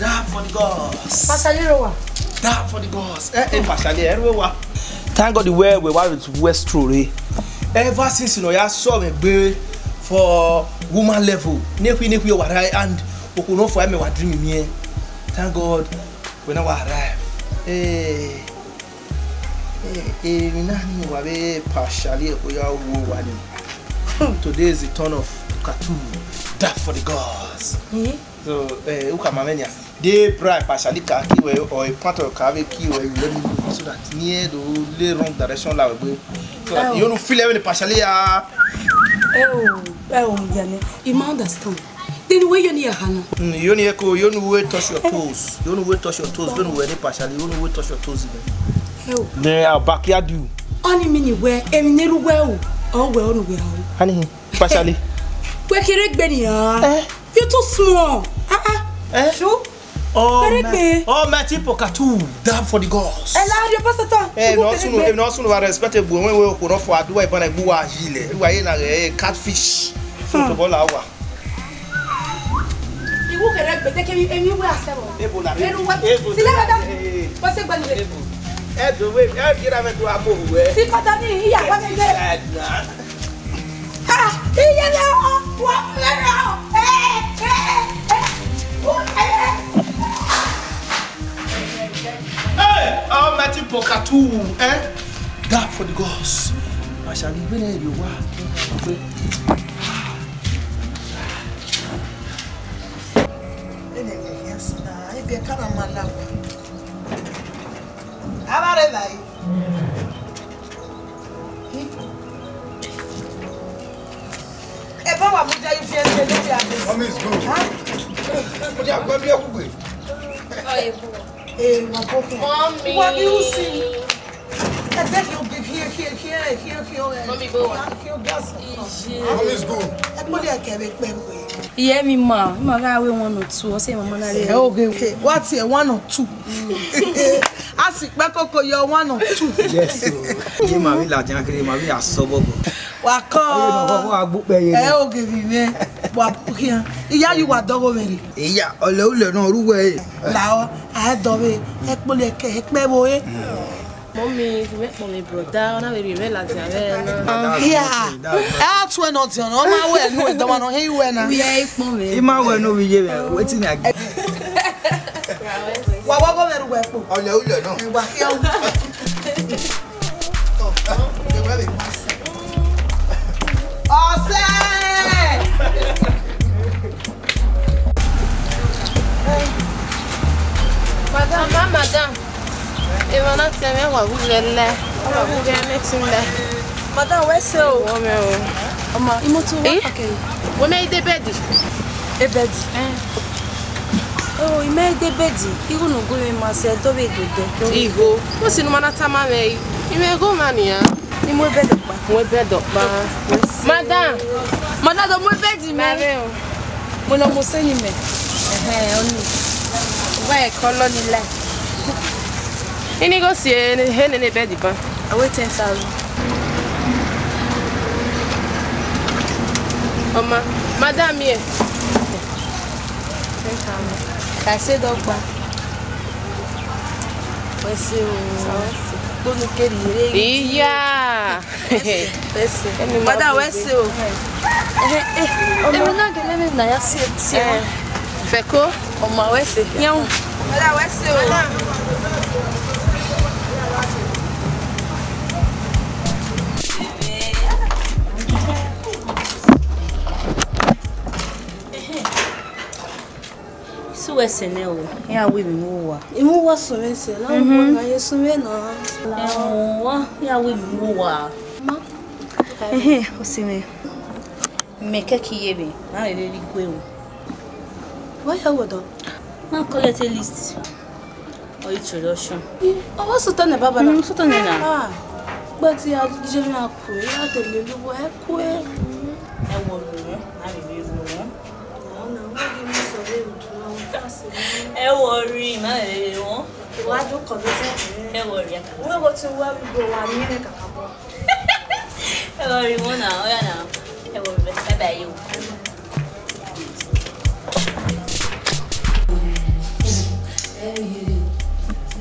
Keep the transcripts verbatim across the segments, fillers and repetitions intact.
Dab for the gods. Pasali ro wa. Dab for the gods. Eh, eh, Pasali, eh, ro wa. Thank God wẹ wẹ wa wẹ stroll re. Ever since, you know, ya saw me gbe for woman level. Nekhui nekhui wa right and okhuo nọ fua mẹ wa dream mi. Thank God we now arrive. Eh, eh, eh, mi na ni wa be Pasali ko ya wo wa ni. Today is the turn of Katu. Dab for the gods. So, eh, u khama mwẹ nia. De bra Pasali ka ki wẹ, or a part of ka vbe ki wẹ, you let me know so that near the le wrong direction la wẹ gbe. So that you no feel any Pasali ya. Eh, oh, eh, oh, yeah, I ma understand. Then where you near Hannah? Mm, you near ko, you know where touch your toes. You know where touch your toes. You know where any Pasali, you know where touch your toes even. Eh, oh. Then I'll backyard you. Only mean where, emi neru where o, or where on where o. Honey, Pasali. Where kere gbe ni a? Eh? You too small. Ah, ah. Eh? Sure. Oh, Kere gbe. Oh, my tipo Katu, dab for the gods. Ẹ la rio pastor. Eh, no sunu, eh, no sunu wa respectable. When we ko no for adua ibana gbu wa yile. Wa ye na, eh, catfish. So to bola wa. Iwu kere gbe te ke emi we asebo. Ebo la. Ebo. Sile ka da. Eh, eh. What's it going to be? Ebo. Eh, do we, eh, gira me do amo we. Si kọta ni iya wa me. Eh, na. Ah, iye le o, wa le o. Eh, eh, eh. Hey, Almighty Pokatu, eh? Dab for the gods. I shall be winning you wa. Ebe kana malawa. Abare lai. Ebe wa mudia ifi ẹsẹ lórí àgbẹ̀. Mommy is good. Ha? Mudia gbẹ bí ẹkú gbé. Ee, wa bọ kẹ. Mommy. Wa bí usi. Ẹ jẹ́ kí o bí kí o kí o kí o kí o kí o ẹ. Mommy, bó wa? Kí o bí àsán. Mommy is good. Ẹ gbọ́dọ̀ ẹ kẹ́ ẹ bẹ pẹ́ wẹ̀. Iye mi ma, ma gha we one or two, ọ sẹ mama na re. Ẹ oge, oge. Wa ti ẹ one or two. A si kpẹ koko yọ one or two. Yes, o. Ye ma vbe ladian kherhe, ma vbe ya sọ bọbọ. Wa kọ. Aye ma kọ, kọ wa gbe ukpẹ ye. Ẹ oge vbe mwẹ, wa bu khian. Iya yi wa dọgho mwẹ rre. Iya, ọlẹ ulẹ nọ ru wẹ e. La ọ, a dọ vbe, ẹ kpọlẹ kẹ, ẹ kpẹ vbe ore. Mommy, vbe mẹ kpọnmwẹ brother, ọ na vbe rhie mwẹ ladian vbe na. Yeah. Ẹ a tuẹ nọ diọn, ọ ma wẹ nu ẹdọ ma nọ hẹ iwẹ na. Vbe ẹ i kpọnmwẹ. I ma wẹ ne ovbi iye mwẹ, wetin I get? Wa wa gọ mwẹ ru wẹ kpo. Ọlẹ ulẹ nọ. Wa khian. Ọsẹ! Madam, ma madam. Emwa na tẹ mwẹ wa wu ghẹ lẹ. Wa wu ghẹ mẹ tin lẹ. Madam, wẹ sẹ o. Wọ mẹ o. Ọma, imoto wa Eh? Pakẹ. Wẹ mẹ ide bẹdi. Ebẹdi. Eh. Oh, imẹ ide bẹdi. Igho no gu mwẹ ma sẹ do vbe dodẹ. Igho. Mo si nu ma na tama mwẹ. Imẹ igho ma nian. Ni mu ebẹdẹ ọkpa. Mu ebẹdẹ ọkpa. Madam. Madam, do mu ebẹdi mẹ. Mare o. Mo lọ mo sẹ ni mẹ. Ẹhẹn, ọni. Wa ẹkọ lọ ni la. Ini go si e he nene bed ban. I weigh ten thousand. Ọma, madam here. Ten thousand. Ka se dọgba. Wẹ se o. Tonu keri ere. Iya. Wẹ se. Madam, wẹ se o. Eh, eh, eh, ọmọ. Emi na gele mi na ya si, si. Eh. Fẹko. Ọmọ, wẹ se. Yan. Madam, wẹ se o. Su wẹ sẹ nẹ o, iran wẹ emwi vbe uwa. Emwi uwa sẹ mwẹ sẹ, na Mhm. Uwa na ye sẹ mwẹ na. Ẹhẹn, wa, iran wẹ emwi vbe uwa. Ma. Ẹhẹn, ọse mwẹ. Mẹ kẹki ye vbe, na rere rre igue o. Wa ya wẹ dọ? Na collect a list. Ọ i introduction. Ọ wa sọtọ nẹ, baba na. Mm, sọtọ nẹ na. Ah, gba te a je na kue, a te lele uwu ẹ kue. Ẹ wọ ru wọn, a lele ru wọn. Ọ na, wọ́n di mí sọ lé òtún àwọn tá a sì mú. Ẹ wọ rí, má lele wọn. Wa do kọ ló tẹ. Ẹ wọ rí. Wọ́n kò tún wá wíwọ wa ní ẹ̀ka kan bọ̀. Ẹ wọ rí wọn na, ọ ya na. Ẹ wọ rí, bye bye o.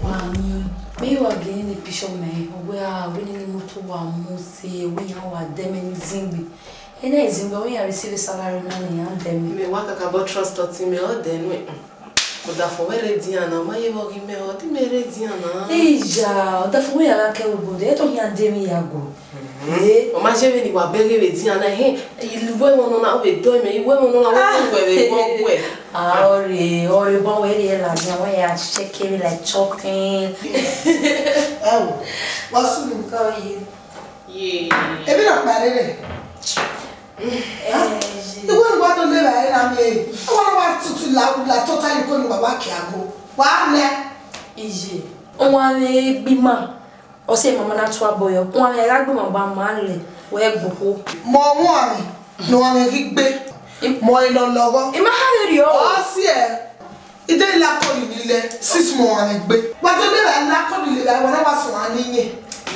Wa ni, me wa gẹ ni picture mẹ, wẹ a, wẹ ni moto wa mu se, wẹ ya wa dẹ mẹ ni zingbe. Ena zingbe, wẹ ya receive salary na ni ya dẹ mẹ. Mẹ wa kakabọ trust ọtẹn mẹ, ọ dẹ nuẹn. Ọdafẹn wẹ rre dian na, ọ ma ye vbe ọ ghi mẹ, ọ di mẹ rre dian na. Eya, ọdafẹn wẹ ya gha kẹ vbe obodẹ, ẹdẹ ọ khian dẹ emwi ya guọ. Ee. Ọ ma ye vbene wa bẹghe vbe dian na, ehẹn, I lu uwu ẹmwẹ nọ na, ọ vbe dọ mẹ, uwu ẹmwẹ nọ na, wẹ wẹ wẹ wẹ. Ah, ọre, ọre bọ wẹ rhie ladian, wẹ ya check me like choking. Ẹ wo, wa sunu. Kọ ye. Ye. Ebi na kpa rere. Iwe ni wa do le ra na mi e. Wa wa tutu la la totally ko ni wa wa ki ago. Wa le. Iye. Wan egbe ima. Ọ sẹ mama na tu abọ yọ. Wan ẹgha gbe ma ba ma lẹ, wẹ gboko. Mọ wan mi, ne wan mi ghi gbe. Mọ e nọ lọghọ. I ma ha vbe rriọ. Ọ siẹ. I de la kọni ni lẹ, six months wan mi gbe. Wa do de la kọni le la, wa na wa sọ wan ni yẹn.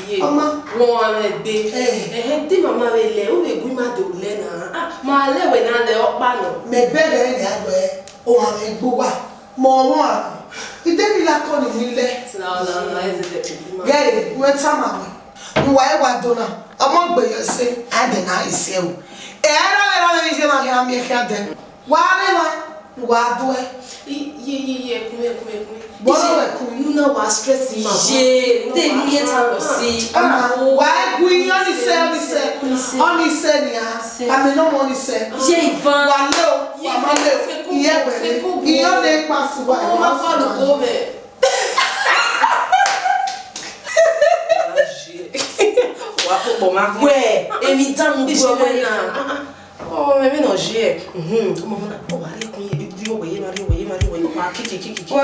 Iye, ọma. Wan wan mi gbe. Eh. Ẹhẹn, te mama vbe lẹ, u vbe gu ima do lẹ na. Ah, ma lẹ wẹ na lẹ ọkpa nọ. Mẹ bẹghe ẹre a wẹ, o wan mi gbe uwa. Mọ wan, I de ni la kọni ni lẹ. Gẹe, wẹ tama wẹ. Uwa ẹwa do na, ọmọ gbe yọ ẹse, a dẹ na ẹse o. Ẹ ra ra vbe iye na khian miẹn khian dẹ. Wa rre emwa, wa do ẹ. Ye, ye, ye, ye, ẹkun, ẹkun, ẹkun. Bọrọ wẹ ẹkun. Unu na wa stress ima. Ye, te ni ye ta wọ si. Ama, wa gu iye ọnise, ọnise. Ọnise nia. Ame nọ mọ ọnise. Ye Ivan. Wa le o, wa ma le o. Iye ẹgbẹre. Iye ọnẹ kpasu wa. Ọmọ ma fa lu ko mẹ. Wa kpokpo ma gun. Wẹ, emwi dan mu gue wẹ na. Ọ, mẹ vbe nọ je. Mhm. Ọmọ na, ọ wa rhie kun ye, rhie wẹ ye ma, rhie wẹ ye ma, rhie wẹ ye ma, kiki, kiki, kiki.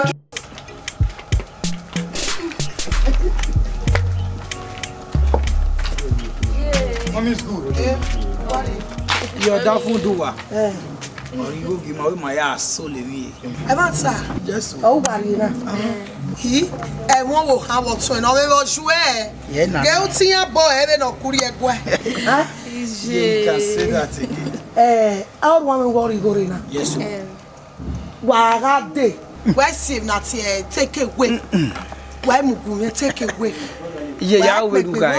Mommy is good. Eh, what is? Your dad phone do what? Eh. Ọrigho gi ma wẹ ma ya so le vbe. Ẹ ma ta. Jesu. Ọ wa ri na. Hi, ẹ wọn wo ha wọ tọn na, ọ vbe vbe ju ẹ. Ye na. Gẹ u ti yan bọ ẹ vbe nọ kuri ẹguẹ. You can say that again. Eh, a ru wan wọ ọrigho rre na. Yes, sir. Wa gha de. Wẹ si na tie take away. Wa mu gu mwẹ take away. Iye ya we du ka.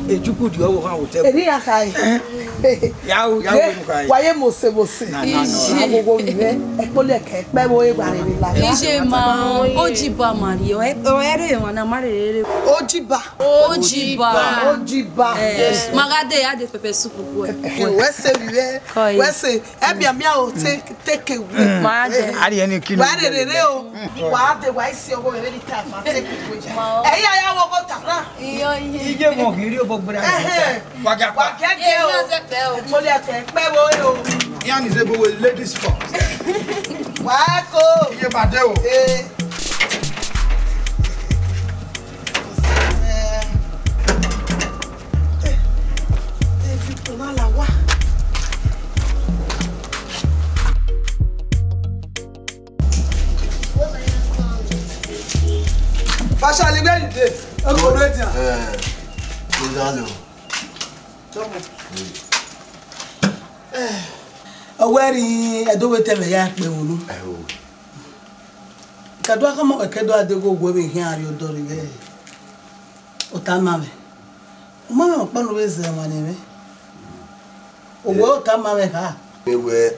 Ejuku di ọvbokhan hotel. Eri ya khae. Ya, ya, wa ye mose mose. Na, na, na. Agogo vbe ekpolẹ ke kpẹ vbe egba rere la. Ije ma, ojiba ma ri, ọ ẹ re wan na ma rere. Ojiba. Ojiba. Ojiba. Eh, ma gha de, ya de pepper soup ku ẹ. Wẹ se vbe, wẹ se, ẹ bia mia o, take, take away. Ma de. A ri ẹni kinu. Wa rere o. Wa de, wa isi ọgho vbe ni ta ma take away. Ẹ ya ya wo go ta na. Iyo, iyo. Iye mo ghi ri obọ gbera. Ẹhẹn. Wa gẹ akpa. Wa gẹ gẹ o. Ye, ye, ye, ye. Mo lẹ kẹ kpẹ vbe ore o. Iran is able with ladies first. Wa ko. Iye ma de o. Eh. Eh. Eh, eh, fi ko ma la wa. Pasha, ligbe ide. Eko ready. Eh, go down low. Ọwẹ rin ẹdọwẹ tẹmẹ ya kpe wunu. Kẹdua kọmọ wẹ kẹdua degho wẹ vbe hian rrie odọ rre vbe ota ma mwẹ. Uma mwẹ ọkpa ne u vbe zẹ emwa ne mwẹ. Owẹ ota ma mwẹ kha. Mẹ wẹ,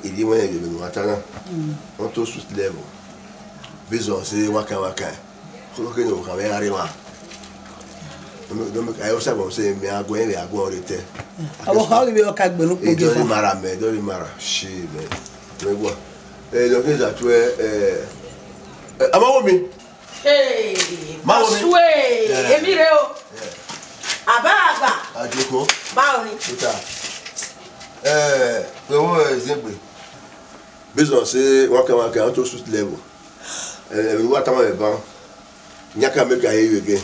erriọ wẹ vbe ne uwa ta na. Ọ to sweet level. Based on say wa kan wa kan. Kọkọ kene okhan mwẹ gha rre emwa. Dọmẹ ka yo sabọ sẹ mẹ a guẹ vbe a guẹ ọre tẹ. Avbe okhan ghi vbe ọ ka gbe ne ukpo. It doesn't matter, man. It doesn't matter. Shit, man. Mẹ guẹ. Eh, lọ kí n sàtú ẹ, eh, eh, a ma wo mi. Hey, ma wo mi. Pasue, yeah. Èmi rè o. Yeah. Àbá àgbà. Àjòkó. Báwo ni? Peter. Eh, pé wọ́n ẹ̀ ṣe pé. Based on say wọ́n kẹ́ wọ́n kẹ́, wọ́n tó street level. Ẹ, ẹ, wa tama vbe ban. Yan ka make a hear you again.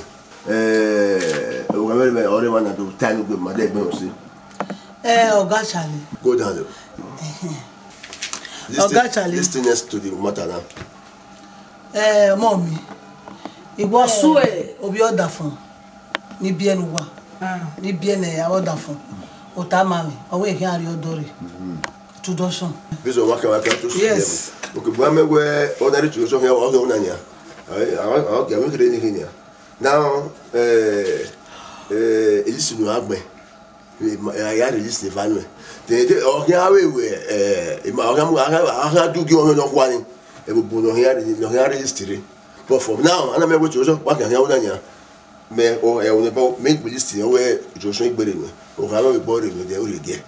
Eh, o ga vbe ọre wa na do ta enu gbe ma de gbe o si. Eh, Oga Charlie. Go down there. Listen, Oga Charlie. Listen next to the matter now. Eh, ọmọ mi. Iwọ sue obi ọdafọn ni biẹ ne uwa. Ni biẹ ne avbe ọdafọn. Ota ma mi, ọ wẹ khian rrie ọdọ rre. Introduction. This one, waka, waka, to see Yes. Level. Okay, but I'm aware, ordinary introduction here, I don't know. I, I, I, I don't get anything here. Now, eh, eh, listen to Agbe. I, I release the value. They, they, oh, here we, we, eh, I, I, I, I, I do give one no one. Ẹ bu bu no here, no here release today. But for now, I'm aware to so, what can I do? Mẹ ọ, ẹ, ọ nẹ bọ, mẹ gbe list yẹn wẹ Joshua Igbere nẹ. Ọ gha vbe bọ rre nẹ, ọ rre diẹ.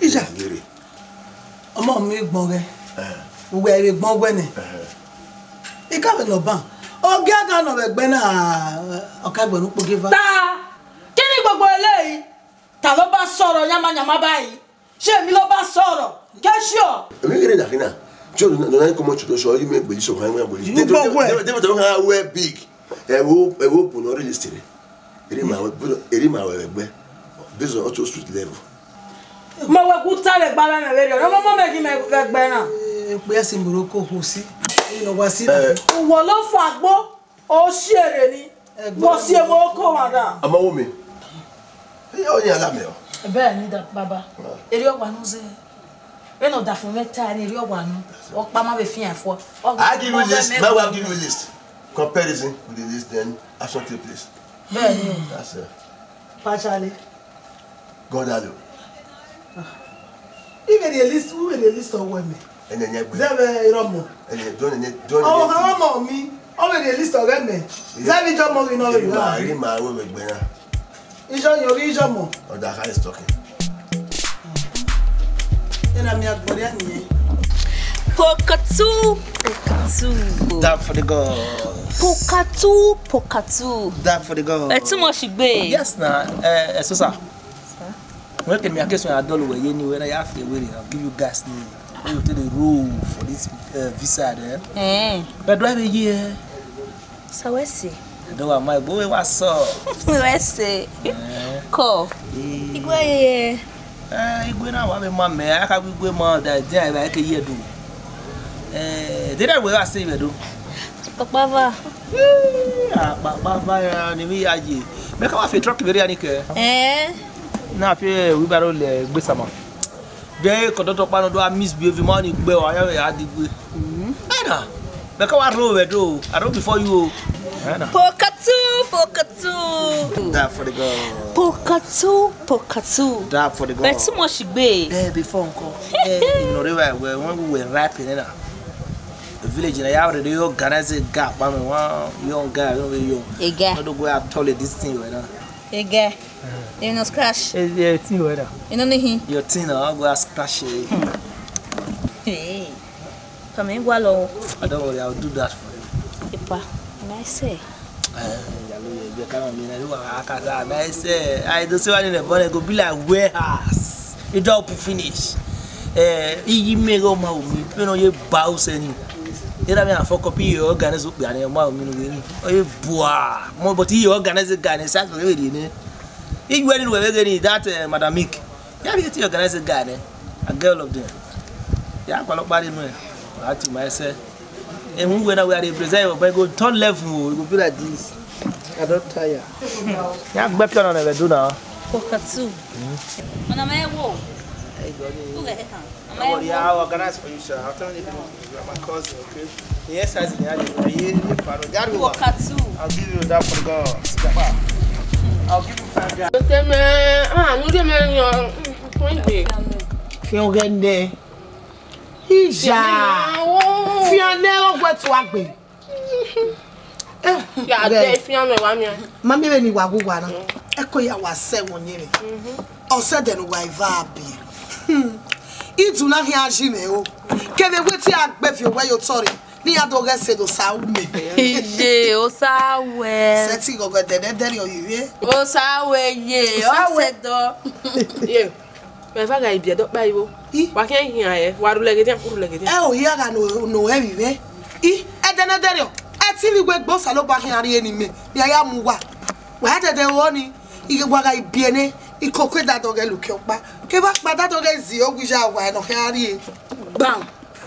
Ija. Igbere. Ọmọ mi gbọn ghẹ. Eh. Uwẹ vbe gbọn wẹ nẹ. Eh. I ka vbe nọ ban. Ọ gẹ aga nọ vbe ẹgbẹ na, ọ ka gbẹn ukpo geva. Ta! Kí ni gbogbo eléyìí? Ta ló bá sọ̀rọ̀ yamayama báyìí? Ṣé èmi ló bá sọ̀rọ̀? Kẹ́síọ̀. Èmi kì í rìn dàkínà. Tí o nọ náà kọ́ mọ́ tuntun sọ, yìí mi gbèlí sọ̀rọ̀, yìí mi gbèlí. You go where? David, David, David, how well big? Ẹ wo, ẹ wo, bùnú rí list rẹ̀. Èrè màá wẹ̀, èrè màá wẹ̀ gbẹ. Based on auto street level. Mo wẹ ku ta lẹ gba mẹ vbe rẹ. Ọmọ mọ mẹ ghi mẹ vbe gbẹ na. Ekpe ẹsin Morocco kho si. Ino wa si na. Eh. Uwọ lọ fọ agbo. O si ere ni. Ẹgbẹ. Wọ si emo ko wa da. Ọmọ wo mi. Ẹ yọ ni ala mẹ o. Bẹ́ẹ̀ ni da baba. Eri ọwa nu ze. Eno da fun mẹ ta ni eri ọwa nu. Ọ pa ma be fian fo. I give you list. My wife give you list. Comparison with the list, then action take place. Bẹ́ẹ̀ ni. That's it. Pachale. God alone. Ibe release, who release ọwẹ mẹ? Ẹnẹ yẹn gbé. Zẹvẹ irọmọ. Ẹnẹ, don't ẹnẹ, don't ẹnẹ. Ọmọ kan ọmọ mi, ọ release ọghẹ mẹ. Zẹvẹ ijọ mọ ghi nọ release. Eri ma, eri ma, we we gbẹ na. Ijọ yọ, ijọ mọ. Ọda ha is talking. Ẹna mi agbọrẹ nìyẹn. Pokatu, pokatu. Dab for the gods. Pokatu, pokatu. Dab for the gods. Ẹ tún mọ̀ sí gbé. Yes na, ẹ, ẹ sọ sir. Wẹ kẹ mi a ke suẹn a dọlọ wẹ ye ni wẹ na ya fi were, I'll give you gas ni. Where you take the rule for this, uh, visa there. Eh. But do I have a year? Sa wẹ se. Ẹdọ wa ma igbo wẹ wa sọ. Wẹ se. Eh. Kọ. Eh. Igwe ye. Eh, igwe na wa vbe ma mẹ, a ka igwe ma da dia ba ke ye do. Eh, de da wẹ wa se vbe do. Papa va. Eh, ah, papa va ya ni mi ya ye. Me ka wa fe truck vbe ya ni ke. Eh. Na fi wheelbarrow lẹ gbe sama. De conductor kpa nọ do a misbehave ma ni gbe wa ya ya digbe. Mhm. Ẹna. Bẹkẹ wa rho vbe do. I rho before you o. Ẹna. Pokatu, pokatu. Dab for the gods. Pokatu, pokatu. Dab for the gods. Ẹ tún mọ̀ sí gbé. Eh, before nko. Eh, you know, they were, when we were rapping, you know. The village, you know, you already organize a gap. I mean, one young guy, you know, young. A guy. Not the way I told you this thing, you know. A guy. You know, scratch. Eh, yeah, thing, you know. You know, nothing. Your thing, I'll go ask scratch it. Hey. Come in, go along. I don't worry, I'll do that for you. Epa, nice. Eh, yalo ye, you come in, I do what I can, nice. I do see one in the morning, go be like warehouse. You don't finish. Eh, iyi me go ma umi, you know, you bounce any. You know, me, I fuck up, you organize up, you know, ma umi, no, you know. Oh, you boy. Mo, but you organize the guy, and it's actually really, ne? You went in with that, uh, Madam Mick. Yeah, we organize a guy, eh? A girl of them. Yeah, I call up body, man. I think myself. And when we are represent, we go turn level, we go be like this. I don't tire. Yeah, I'm better than I do now. Cockatoo. Ọ̀nà mẹ́wọ̀. Hey, God. Who the heck? Don't worry, I'll organize for you, sir. I'll tell you. You are my cousin, okay? Yes, I see. I'll give you that for God. I'll give you five grand. Okay, man. Ah, no, man. Fian ghẹ nẹ. Ija. Fian nẹ, ọ wẹ tu agbe. Eh, ya de fian mẹ wa miẹn. Ma miẹn vbene I wa wu uwa na. Ẹko ya wa sẹ ẹmwẹ ọyẹnmwẹ. Ọ sẹ ẹdẹ ne uwa eva biẹ. Hmm. Idu na khian ji mwẹ o. Kevbe wẹ te a gbe viọ owẹ ye otọ rre, ne iran do ghẹ sẹ ne Osa ru mẹ. Iye, Osa wẹ. Sẹtin ghọghọ ẹdẹnẹdẹrriọ ye ivie. Osa wẹ ye, Osa wẹ. Ọ sẹ dọ. Ye. Mẹ eva gha ibiẹdẹ ọkpa ivbo. I? Wa khian hian ẹ, wa rhulẹ ghe dian, u rhulẹ ghe dian. Ẹ o hia gha no, no ẹ vbe mwẹ. I, ẹdẹnẹdẹrriọ. Te ivbi wẹ gbe Osanobua khian rhie ne imẹ, ne a ya mu uwa. Wa dẹdẹ ro ni, I ghe wa gha biẹ nẹ, ikoko da dọghẹ lukiẹ ọkpa. Kevbe akpa da dọghẹ zi ogu ya wa ne ọ khian rhie. Gban,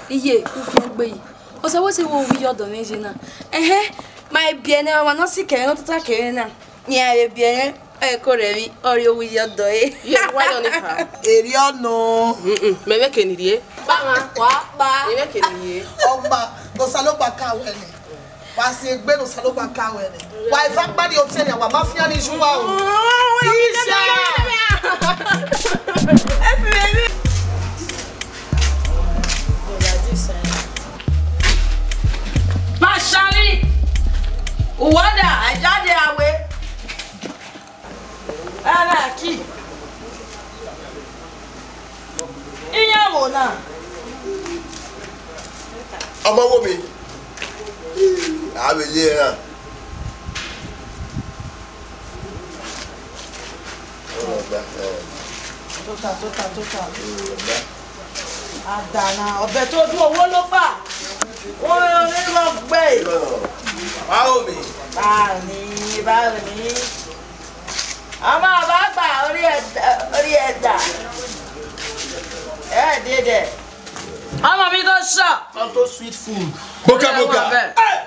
iye, u fian gbe yi. Ọ sẹ wẹ sẹ vbe owiẹ ọdọ mwẹ ye na. Ẹhẹn, ma biẹ nẹ, ọmwa ne ọ sikẹ ne ọ tota kẹ na. Iran vbe biẹ nẹ, ẹ ko rẹ emwi, ọ rhie owiẹ ọdọ ẹre. Ye, wa yọ ni kha. Erriọ nọ. Mm-mm, mẹ vbe ke ni rhie. Kpa mwa, wa kpa. I vbe ke ni rhie. Ọma, Osanobua ka wẹ nẹ. Wa si egbe ne Osanobua ka wẹ nẹ. Wa eva kpa ni otẹn nia, wa ma fian ni ju uwa o. Isa! Pashali, uwọda, a jade a we. Ana ki. Iyan wo na? Ọmọ wo mi. A vbe ye ẹran. Tota, tota, tota. Adana, ọbẹ to dun owó ló gbà. Wọ́n rẹ onímọ̀ gbé. Báwo mi? Báwo ni, báwo ni? Ọmọ bàbá àgbà orí ẹ̀dá, orí ẹ̀dá. Ẹ dé dẹ̀. Ọmọ mi tó sọ. Unto sweet food. Boka, boka. Hey!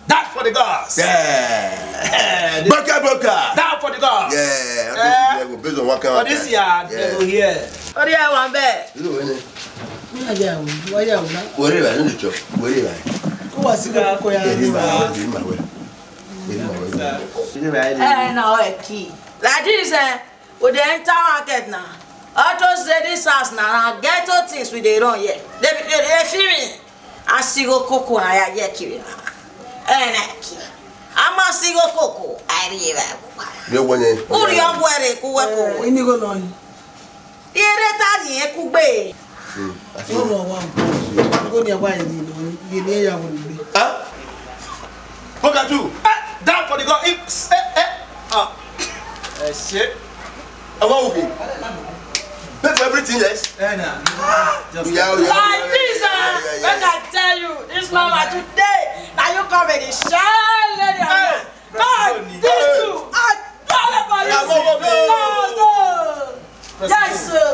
That for the gods. Yeah. Boka, boka. That for the gods. Yeah. Eh? Based on what kind of for this year, yeah. They go here. Orí ẹ wà ń bẹ̀. Irú wo ni? Wọ́n yà wò, wọ́n yà wò ná. Wèrè rà nínú ìjọ, wèrè rà. Kó wá sí kókó ya. Èrè màá wẹ̀, èrè màá wẹ̀. Èrè màá wẹ̀. Ẹ na ọ ẹ kì. Like this, eh, we dey enter market na. All those ladies house na, na ghetto things we dey run here. They, they, they feel me. A sigho koko na ya ye kiri na. Ẹ na kì. A ma sigho koko, a rhie vbe ẹvbo. Rhie ọgwẹ nẹ. U rhie ọgwẹ rre, ku wẹ ko. Eh, ini igho nọ yi. Iyẹrẹ ta ni ẹ kugbe. Hmm, that's it. Wọ́n mọ̀ wá o. Igho ni ẹ wá yìí ni, yìí ni ẹ yà wò lè gbé. Huh? Look at you. Eh, down for the God. If, eh, eh. Ah. Eh, shit. I want okay. Pay for everything, yes? Eh, nah. Just yeah, yeah, like yeah, this, yeah, uh, yeah, yeah, when yeah. I tell you, this mama today, now you come and shine, lady. Hey. God, this you, I call upon you. Yes, sir.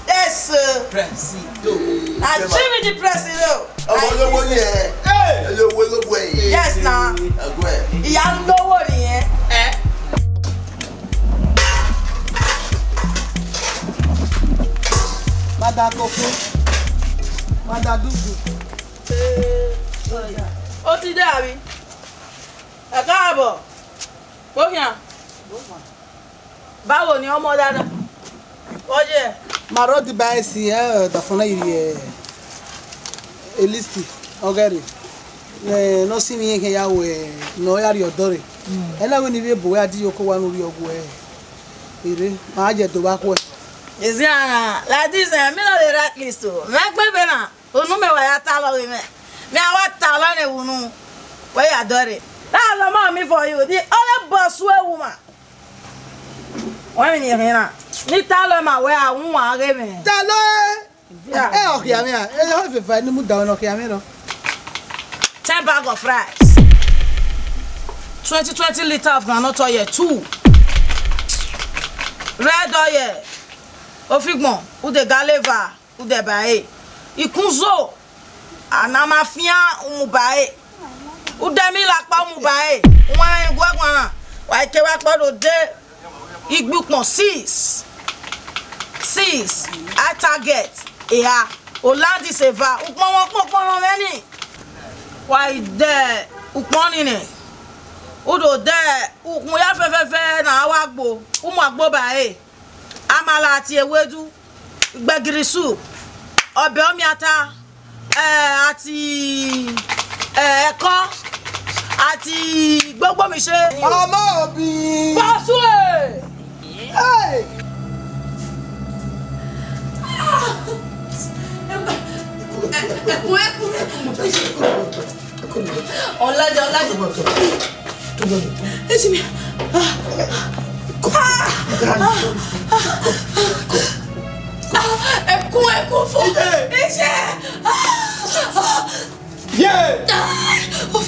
Yes, sir. Presido. I give me the presido. Ọmọ olówó ni ẹ. Hey. Olówó ló bọ ẹ. Yes, na. Ẹgbẹ́. Ìyá olówó nìyẹn. Eh? Madam Koko. Madam Dudu. Ó ti dé, àbí? Ẹ káàbọ̀. Bóyá. Báwo ni ọmọ dáadáa? Oye. Ma rhọ diba ẹsi, ẹ, dafọn na yi rhie, ẹ, Elisti, ọghẹrẹ. Ẹ, ne ọ si mwẹ iran khian ya ru, ẹ, ne ọ ya rrie ọdọ rre. Mm. Ẹ na wẹ ne I vbe bu wẹ a di iyoko wa ne u rhie ọgua, ẹ, erre, ma je do vbe akhuẹ. Ezian, like this, eh, me no dey write list o. Mẹ gbe ebe na. Unu mẹ wa ya talọ ghe mwẹ. Mẹ a wa talọ nẹ vbe unu. Wẹ ya dọrre. Talọ ma mi for you. The only boss wẹ woman. Wẹ mi ni khin na. Ni talọ ma wẹ a wu wa ghe mwẹ. Talọ ẹ. Yeah. Ẹ ọ khian mwẹ a. Ẹ ọ fẹfẹ ni mu da ọnọ khian mwẹ rọ. Ten bag of rice. Twenty, twenty litre of groundnut oil, two. Red oil. Ofigbọn, ude galeva. Udẹ ba ẹre, ikunzo, a na ma fian, u mu ba ẹre. Udẹ mi la kpa, u mu ba ẹre. Uwanrẹn guẹ guan na, wa ke wa kpọ do de igbe ukpọn six. Six, a target, eha, Hollandaise eva, ukpọn wọn kpokpọn nọ mwẹ ni. Wa i de ukpọn ni nẹ, u do de ukpọn ya fẹfẹfẹ na, a wa gbo, u mu agbo ba ẹre. Amala àti ewedu, gbẹgiri soup, ọbẹ ọmiata, eh, àti, eh, ẹkọ, àti gbogbo mi ṣe. Ọmọ òbí. Bọ́sùwẹ̀. Hey! Ẹkún, ẹkún, ẹkún. Ọ̀làjà, ọ̀làjà. Ẹ ṣe mi. Ah. Ah. Ah. Ẹkún, ẹkún fún. Ẹ ṣe. Ah. Yeah. Ah.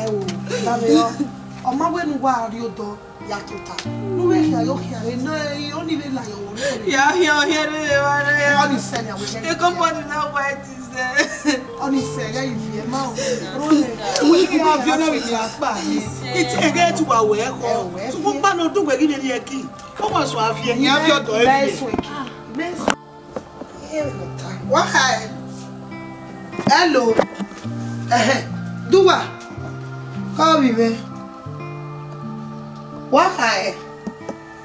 Ẹ wo, davbe ọ, ọ ma wẹ ne uwa rrie odọ ya tota. Ne u vbe khian yo khian vbe nọ, ọni vbe la ye ọvbokhan. Ya khian, ọ khian rre vbe evba nẹ. Ọni sẹ ne a wẹ. The compound is not white, is there? Ọni sẹ, ya ivie ma o. Role. Ẹ wo, iran viọ na vbe ya kpa ye. Ite ẹghẹ tu wa wẹ khọ. Ẹ wo, ẹ sukun viẹ. Kpa nọ dun wẹ ghi vbe rrie ẹki. Ọ wa sọ aviẹ, iran viọ dọ ẹviẹ. Wa kha ẹ. Hello. Ẹhẹn. Duwa. Kọ vbe mwẹ. Wa kha ẹ.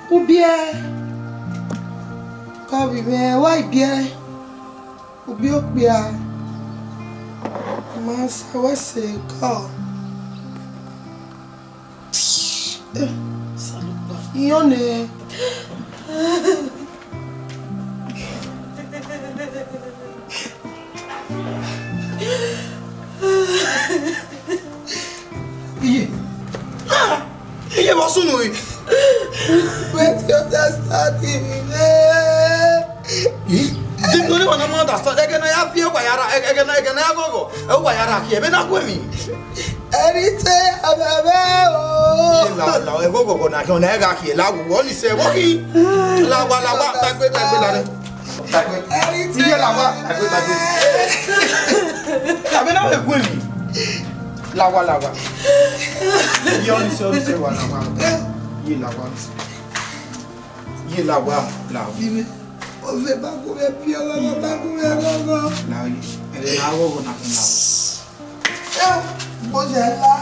U biẹ. Kọ vbe mwẹ, wa i biẹ. U biẹ okpia. Ma sa wẹ sẹ kọ. Iran nẹ. Iye. Ah! Iye, vbe ọ sunu re? Wetin understand me? Ih, dem no dey wanna understand. Ẹghẹ ne a ya fi ẹwa ya ra, ẹghẹ ne, ẹghẹ ne a ya ghọghọ, ẹwa ya ra khiẹ, vbene a gu emwi. Ẹre te abẹbẹ o. Iye, la, la, ẹghọghọ na khian, na ẹ gha khiẹ, la wu, ọ ni sẹ, vbọ khin. La wa, la wa, dagbe, dagbe, la nẹ. Dagbe. Iye, la wa, dagbe, dagbe. Abẹ na vbe gu emwi. La wa, la wa. Iye, ọ ni sẹ, ọ ni sẹ, wa, la wa. Iye, la wa. Iye, la wa, la wa. Iye, ọ vbe ba gu mwẹ piọ, la wa, ba gu mwẹ ghọghọ. La, ẹghẹ ne a ghọghọ na khian la. Ẹ, mo jẹ la.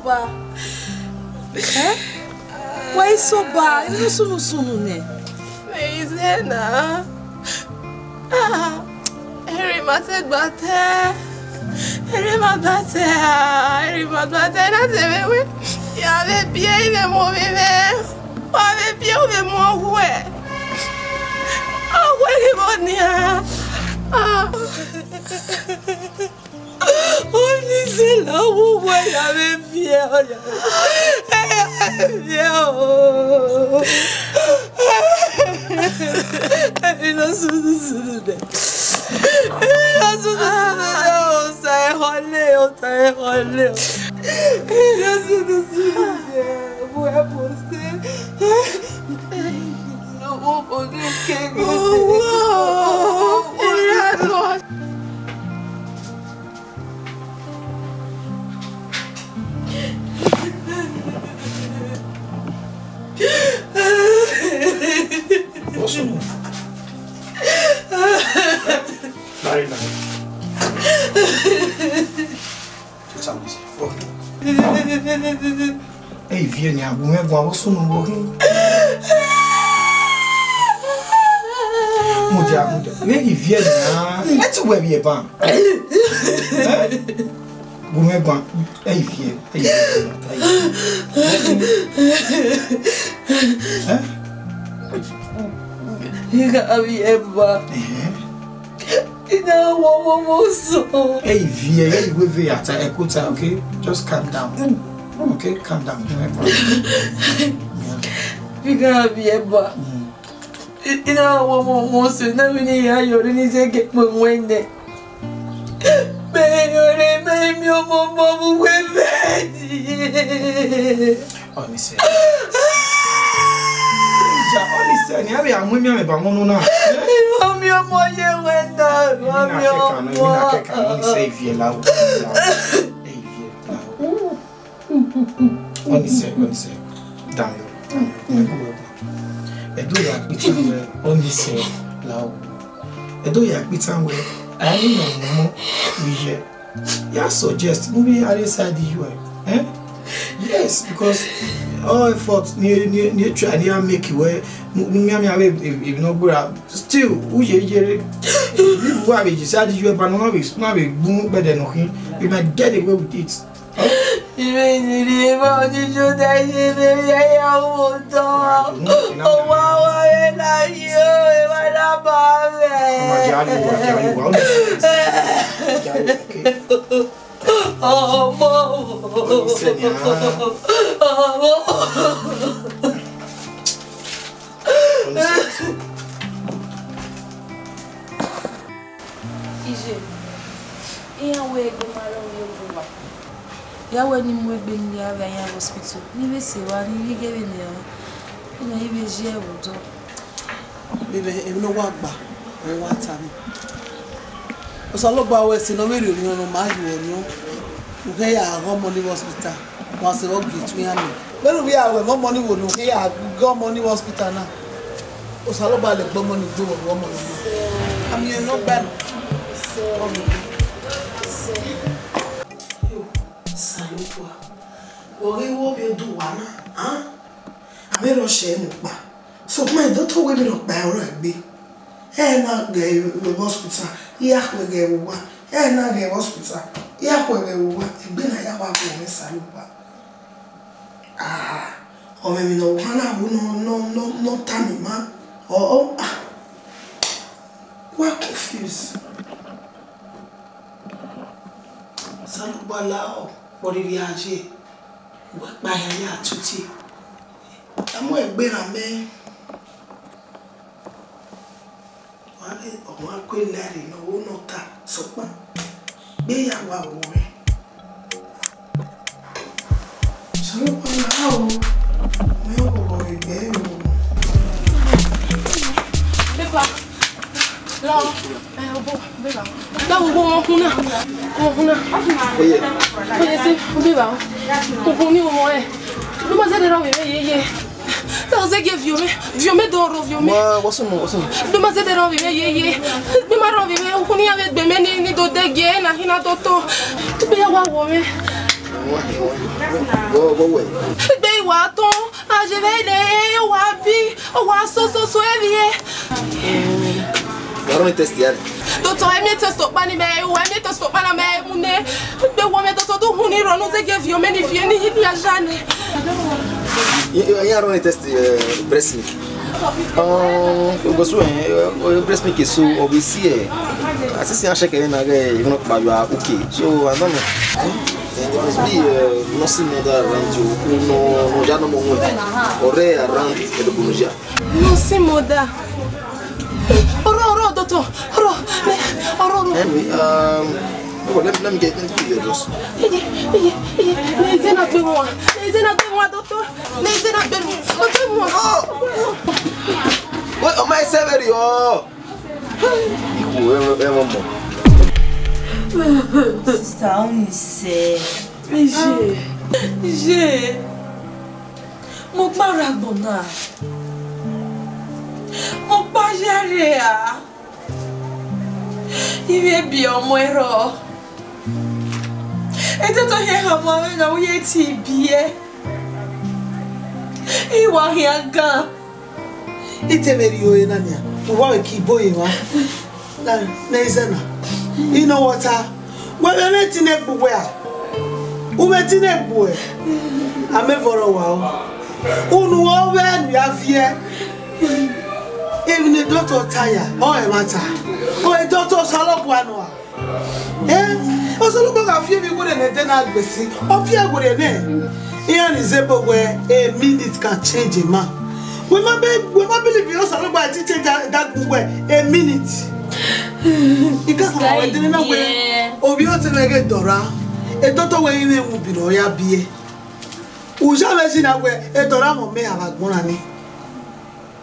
Ba. Eh? Wa i sẹ Oba, inu sunu sunu nẹ. Mẹ i zẹ na. Ah, erha ima te gba tẹ. Erha ima gba tẹ, ah, erha ima gba tẹ, na te vbe wẹ. Ya vbe biẹ ivbe mu ovbi mwẹ. Wa vbe biẹ uvbe mu ọghuẹ. Ọghuẹ ghi vbo nian? Ah. Ọnise la, wo wa ya vbe viẹ, ọ ya vbe viẹ o. Ẹ i na sunu sunu nẹ. Ẹ i na sunu sunu nẹ, Osa ẹhọle, Osa ẹhọle. Ẹ i na sunu sunu nẹ, wo ẹ bọ sẹ. Ọmọ, ọmọ, ọmọ, ọmọ. What's wrong? Very nice. Ẹ i viẹ nian, gu mwẹ guan, vbọ sunu vbo khin? Mudia, mudia. Vbe ghi viẹ nian, ẹ te wẹ vbiẹ ban. Eh? Gu mwẹ guan, ẹ i viẹ, ẹ i viẹ, ẹ i viẹ. Eh? I gha vbiẹ ban. Eh? I na wọ ọmọ ọmọ sọ. Ẹ i viẹ, ẹ i wẹ vbe ya ta ẹkota, okay? Just calm down. Okay, calm down. Yeah. I gha vbiẹ ban. Mm. I, I na wọ ọmọ ọmọ sọ, na vbe ne I ya yọ rre ne I zẹ gie kpe wẹn nẹ. Mẹ yọ rre, mẹ i miẹn ọmọ ọmọ vbe uwu bẹdi. Ọnise. Ja, Ọnise, ne a vbe a mu imian ba mọ nọ na. Ọ miẹn ọmọ ye wẹ na, ọ miẹn ọmọ. Ọnise, ẹ i viẹ la o. Ẹ i viẹ la o. Ọnise, Ọnise. Daniel, Daniel, wẹ gu wẹ gu. Ẹ do ya kpitan wẹ Ọnise la o. Ẹ do ya kpitan wẹ, a ni nọ mọ vbe iye. Ya suggest, maybe I decide you, eh? Yes, because all effort ni ni ni try ni a make wẹ, ni mi ami ave if no gbera. Still, u ye yere. If wa be decide you, but no be, no be gbun gbẹdẹ nọ khin. You might get away with it. Ime ni rhie emwa ọjọjọ da ye vbe ya ya wo otọ. Owa wa vbe na ye o, emwa na ba mwẹ. Ọmọ, jẹ ariwo, jẹ ariwo. Ọmọ. Ọmọ. Iye, iran wẹ egbe ma rrọọ ye owa. Ya wẹ ne I mu egbe ne I ya vbe iran hospital, ne I vbe sẹ evba, ne I vbe ghee vbene iran, ne I vbe zi ẹvbo odọ. Vbe emwi ne ọ wa gba, ọ wa ta mwẹ. Osanobua wẹ ẹse ne ọ vbe rhie orhiọn ne ọ ma rhie orhiọn, u khin ya ghe ọmọ ni vbe hospital, wa sẹ vbe ọ gie etu iran nẹ. Vbene u vbe ya ru ẹmwẹ ọmọ ni vbe orhiọn, u khin ya ghe ọmọ ni vbe hospital na. Osanobua lẹ egbe ọmọ ni gbe vbe orhiọn ọmọ ni. Ami ẹnẹ ọgba nọ. Osanobua, wẹ ọ ghi vbe ovbi oduwa na, a? A vbe rhọshẹ mu kpa. Sokpan dọktọ wẹ vbe rhọkpa ẹre ọre egbe. Ẹ na ghe vbe hospital, I ya khuẹ ghe vbe owa. Ẹ na ghe vbe hospital, I ya khuẹ ghe vbe owa. Egbe na ya wa gu mwẹ Osanobua. Ah, ọ mwẹ emwi ne ọ wa na ru nọ, nọ, nọ, nọ tama ima. Ọ, ọ, ah. Wa confuse. Osanobua lahọ, vbe ọ rhirhi a ye, wẹ kpa hia ya tuti. A mu egbe na mẹ. Wa ghe ọmwa ku lare ne ọ wo ne ọ ta, sokpan gbe ya wa vbe mwẹ. Sọlọkpa na o, mẹ ọ vbe egbe o. Beba, la, eh, obo, beba. Da wo wo wọn kun na, wọn kun na. Oye. Oye si, beba. Kun kun ni wọn ẹ. Ló máa zẹ́ dẹ́rọ̀ mi, ye, ye. Te ọ zẹ gie viọ mẹ, viọ mẹ do rho viọ mẹ. Wa, wa sunu, wa sunu. Be ma zẹdẹ rhọvbi mwẹ yeye. Be ma rhọvbi mwẹ, ukhunmwu iran vbe gbe mẹ ni, ni do dẹgiẹ, ena khin na do to. Be ya wa wọ mwẹ. Vbọ, vbọ wẹ? Egbe wa tọn, a je vbe ne wa bi, wa so, so, so, emwi e. Wa rhọnmwẹ test ya nẹ? Doctor, emwi test ọkpa ni mẹ, wa emwi test ọkpa na mẹ mu nẹ. Egbe wọ mẹ, doctor, do hun ni rọ, ne u zẹgiẹ viọ mẹ ni viẹ ni, ni a ya nẹ. Iran rhọnmwẹ test, eh, breast milk. Um, because when, uh, breast milk is so, obviously, eh, I see, see, I check it, and I get, you know, but you are okay. So, I don't know. Hmm? There must be, uh, nursing mother around you. No, no, ya no more. Or around the Bonusia. Nursing mother. Oro, oro, doctor. Oro. Ne, oro, oro. Anyway, um, oh, let, let me get, let me get your address. Iye, iye, iye. Ne Zena gbe wọn. Ne Zena gbe wọn, doctor. Ne Zena gbe wọn. Gbe wọn. Oh. Wait, ọmọ ẹsẹ bẹ̀rẹ̀ yọ. Ikú ẹ, ẹ mọ mọ. Sister, how is it? Iye, iye. Mo kpa rre agbọn na. Mo kpa ye rre a. I vbe biẹ ọmọ ẹrọ. Edodo hia khama mwẹ na, u ye te biẹ. I wa khian gan. I te vbe rhie ore na nian, u wa vbe ke ibo ye emwa. Na, ne Zena, I nọ wẹ ọ ta, wẹ vbe mwẹ etinegbe uwẹ a? U mwẹ etinegbe uwẹ? A mẹ vọrọ wa o. Unu ọ vbe ne u ya viẹ. Emwi ne doctor ta ya, ọ ẹmwata. Ọ doctor Osanobua nọ a? Eh, Osanobua gha fi emwi werriẹ ne ẹdẹ na gbe si, ọ fi ẹre werriẹ nẹ. Iran ni zẹ ebo wẹ, a minute can change a man. Wẹ ma be, wẹ ma believe in Osanobua ti change da, da gu wẹ a minute. I ka sọ wẹ dene na wẹ, ovbi ọtẹn mwẹ ghe dọra. Doctor wẹ i mwẹ mu bi nọ ya biẹ. U ya vbe zina wẹ, dọra mọ mẹ a vbe agbọn na ni.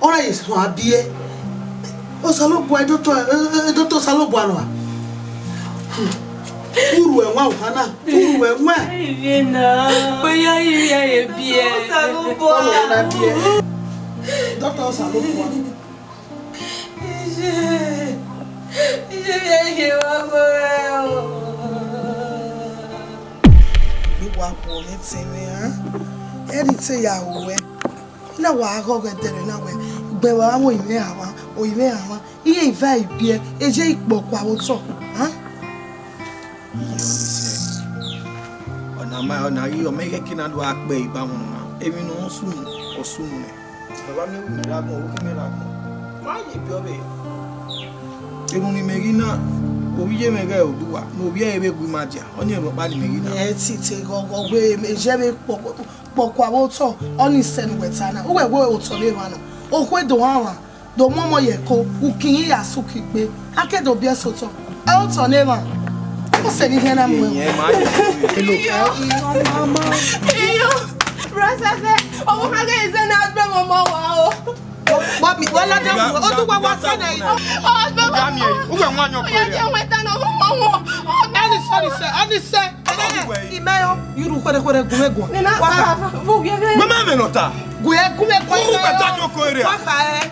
Ọ na ye suẹn a biẹ. Osanobua, doctor, doctor Osanobua nọ a? Uru ẹwaẹn ọkhan na, uru ẹwaẹn. Iye na. Oya, iye ye biẹ. Osanobua. Ọ na biẹ. Doctor Osanobua. Iye, iye ye wa mọ ẹ o. Ni wa khuọ mwẹ tẹn mwẹ, a? Ẹre I te ya ru wẹ. Na wa ghọghọ ẹdẹrẹ na wẹ, gbẹ wa vbe orinmwẹ a mwa, orinmwẹ a mwa. Iye iva ibiẹ, e je ikpọ kua vbe otọ, a? Iye ọnii sẹ. Ọna ma, ọna ghi, ọ mẹ ghẹ ke na do a kpẹ iba wọn na. Emwi ne ọ sunu, ọ sunu nẹ. Baba miẹn wẹ imẹ rre agbọn, ovbi imẹ rre agbọn. Ma ye biẹ ọvbehe. Erhunmwu ne imẹ ghi na, ovbi iye mwẹ ghẹ Oduwa, ne ovbi ẹre vbe gu ima dia, ọnii rhọkpa ne imẹ ghi na. Ẹ tite ghọghọ wẹ, e je vbe kpọ, kpọ kua vbe otọ, ọnii sẹ ne uwẹ ta na. Uwẹ wẹ otọ ne emwa nọ, okhuo do hanmwa, do mu ọmọ ye ẹko, uki hin ya sẹ uki gbe, a ke do biẹ sẹ otọ. Ẹ otọ ne emwa, ọ sẹ ne I khian na mu ẹre. Iyo, brother, sẹ, ọmọ kha ghe zẹ ne a gbe mwẹ ọmọ wa o. Wa mi, wa lade mu, Oduwa wa sẹ na yi. Ọ gbe mwẹ. Uwẹ wan yọ ko ya. Ọnii sẹ, ọnii sẹ, ọnii sẹ. Imẹ yo, yuru khuẹrhẹ khuẹrhẹ gu mwẹ guan. Nina, wa kha. Vughe vbe. Mama mẹ nọ ta. Gu ẹ, gu mwẹ guan. Uwẹ ta yọ ko ere. Wa kha ẹ.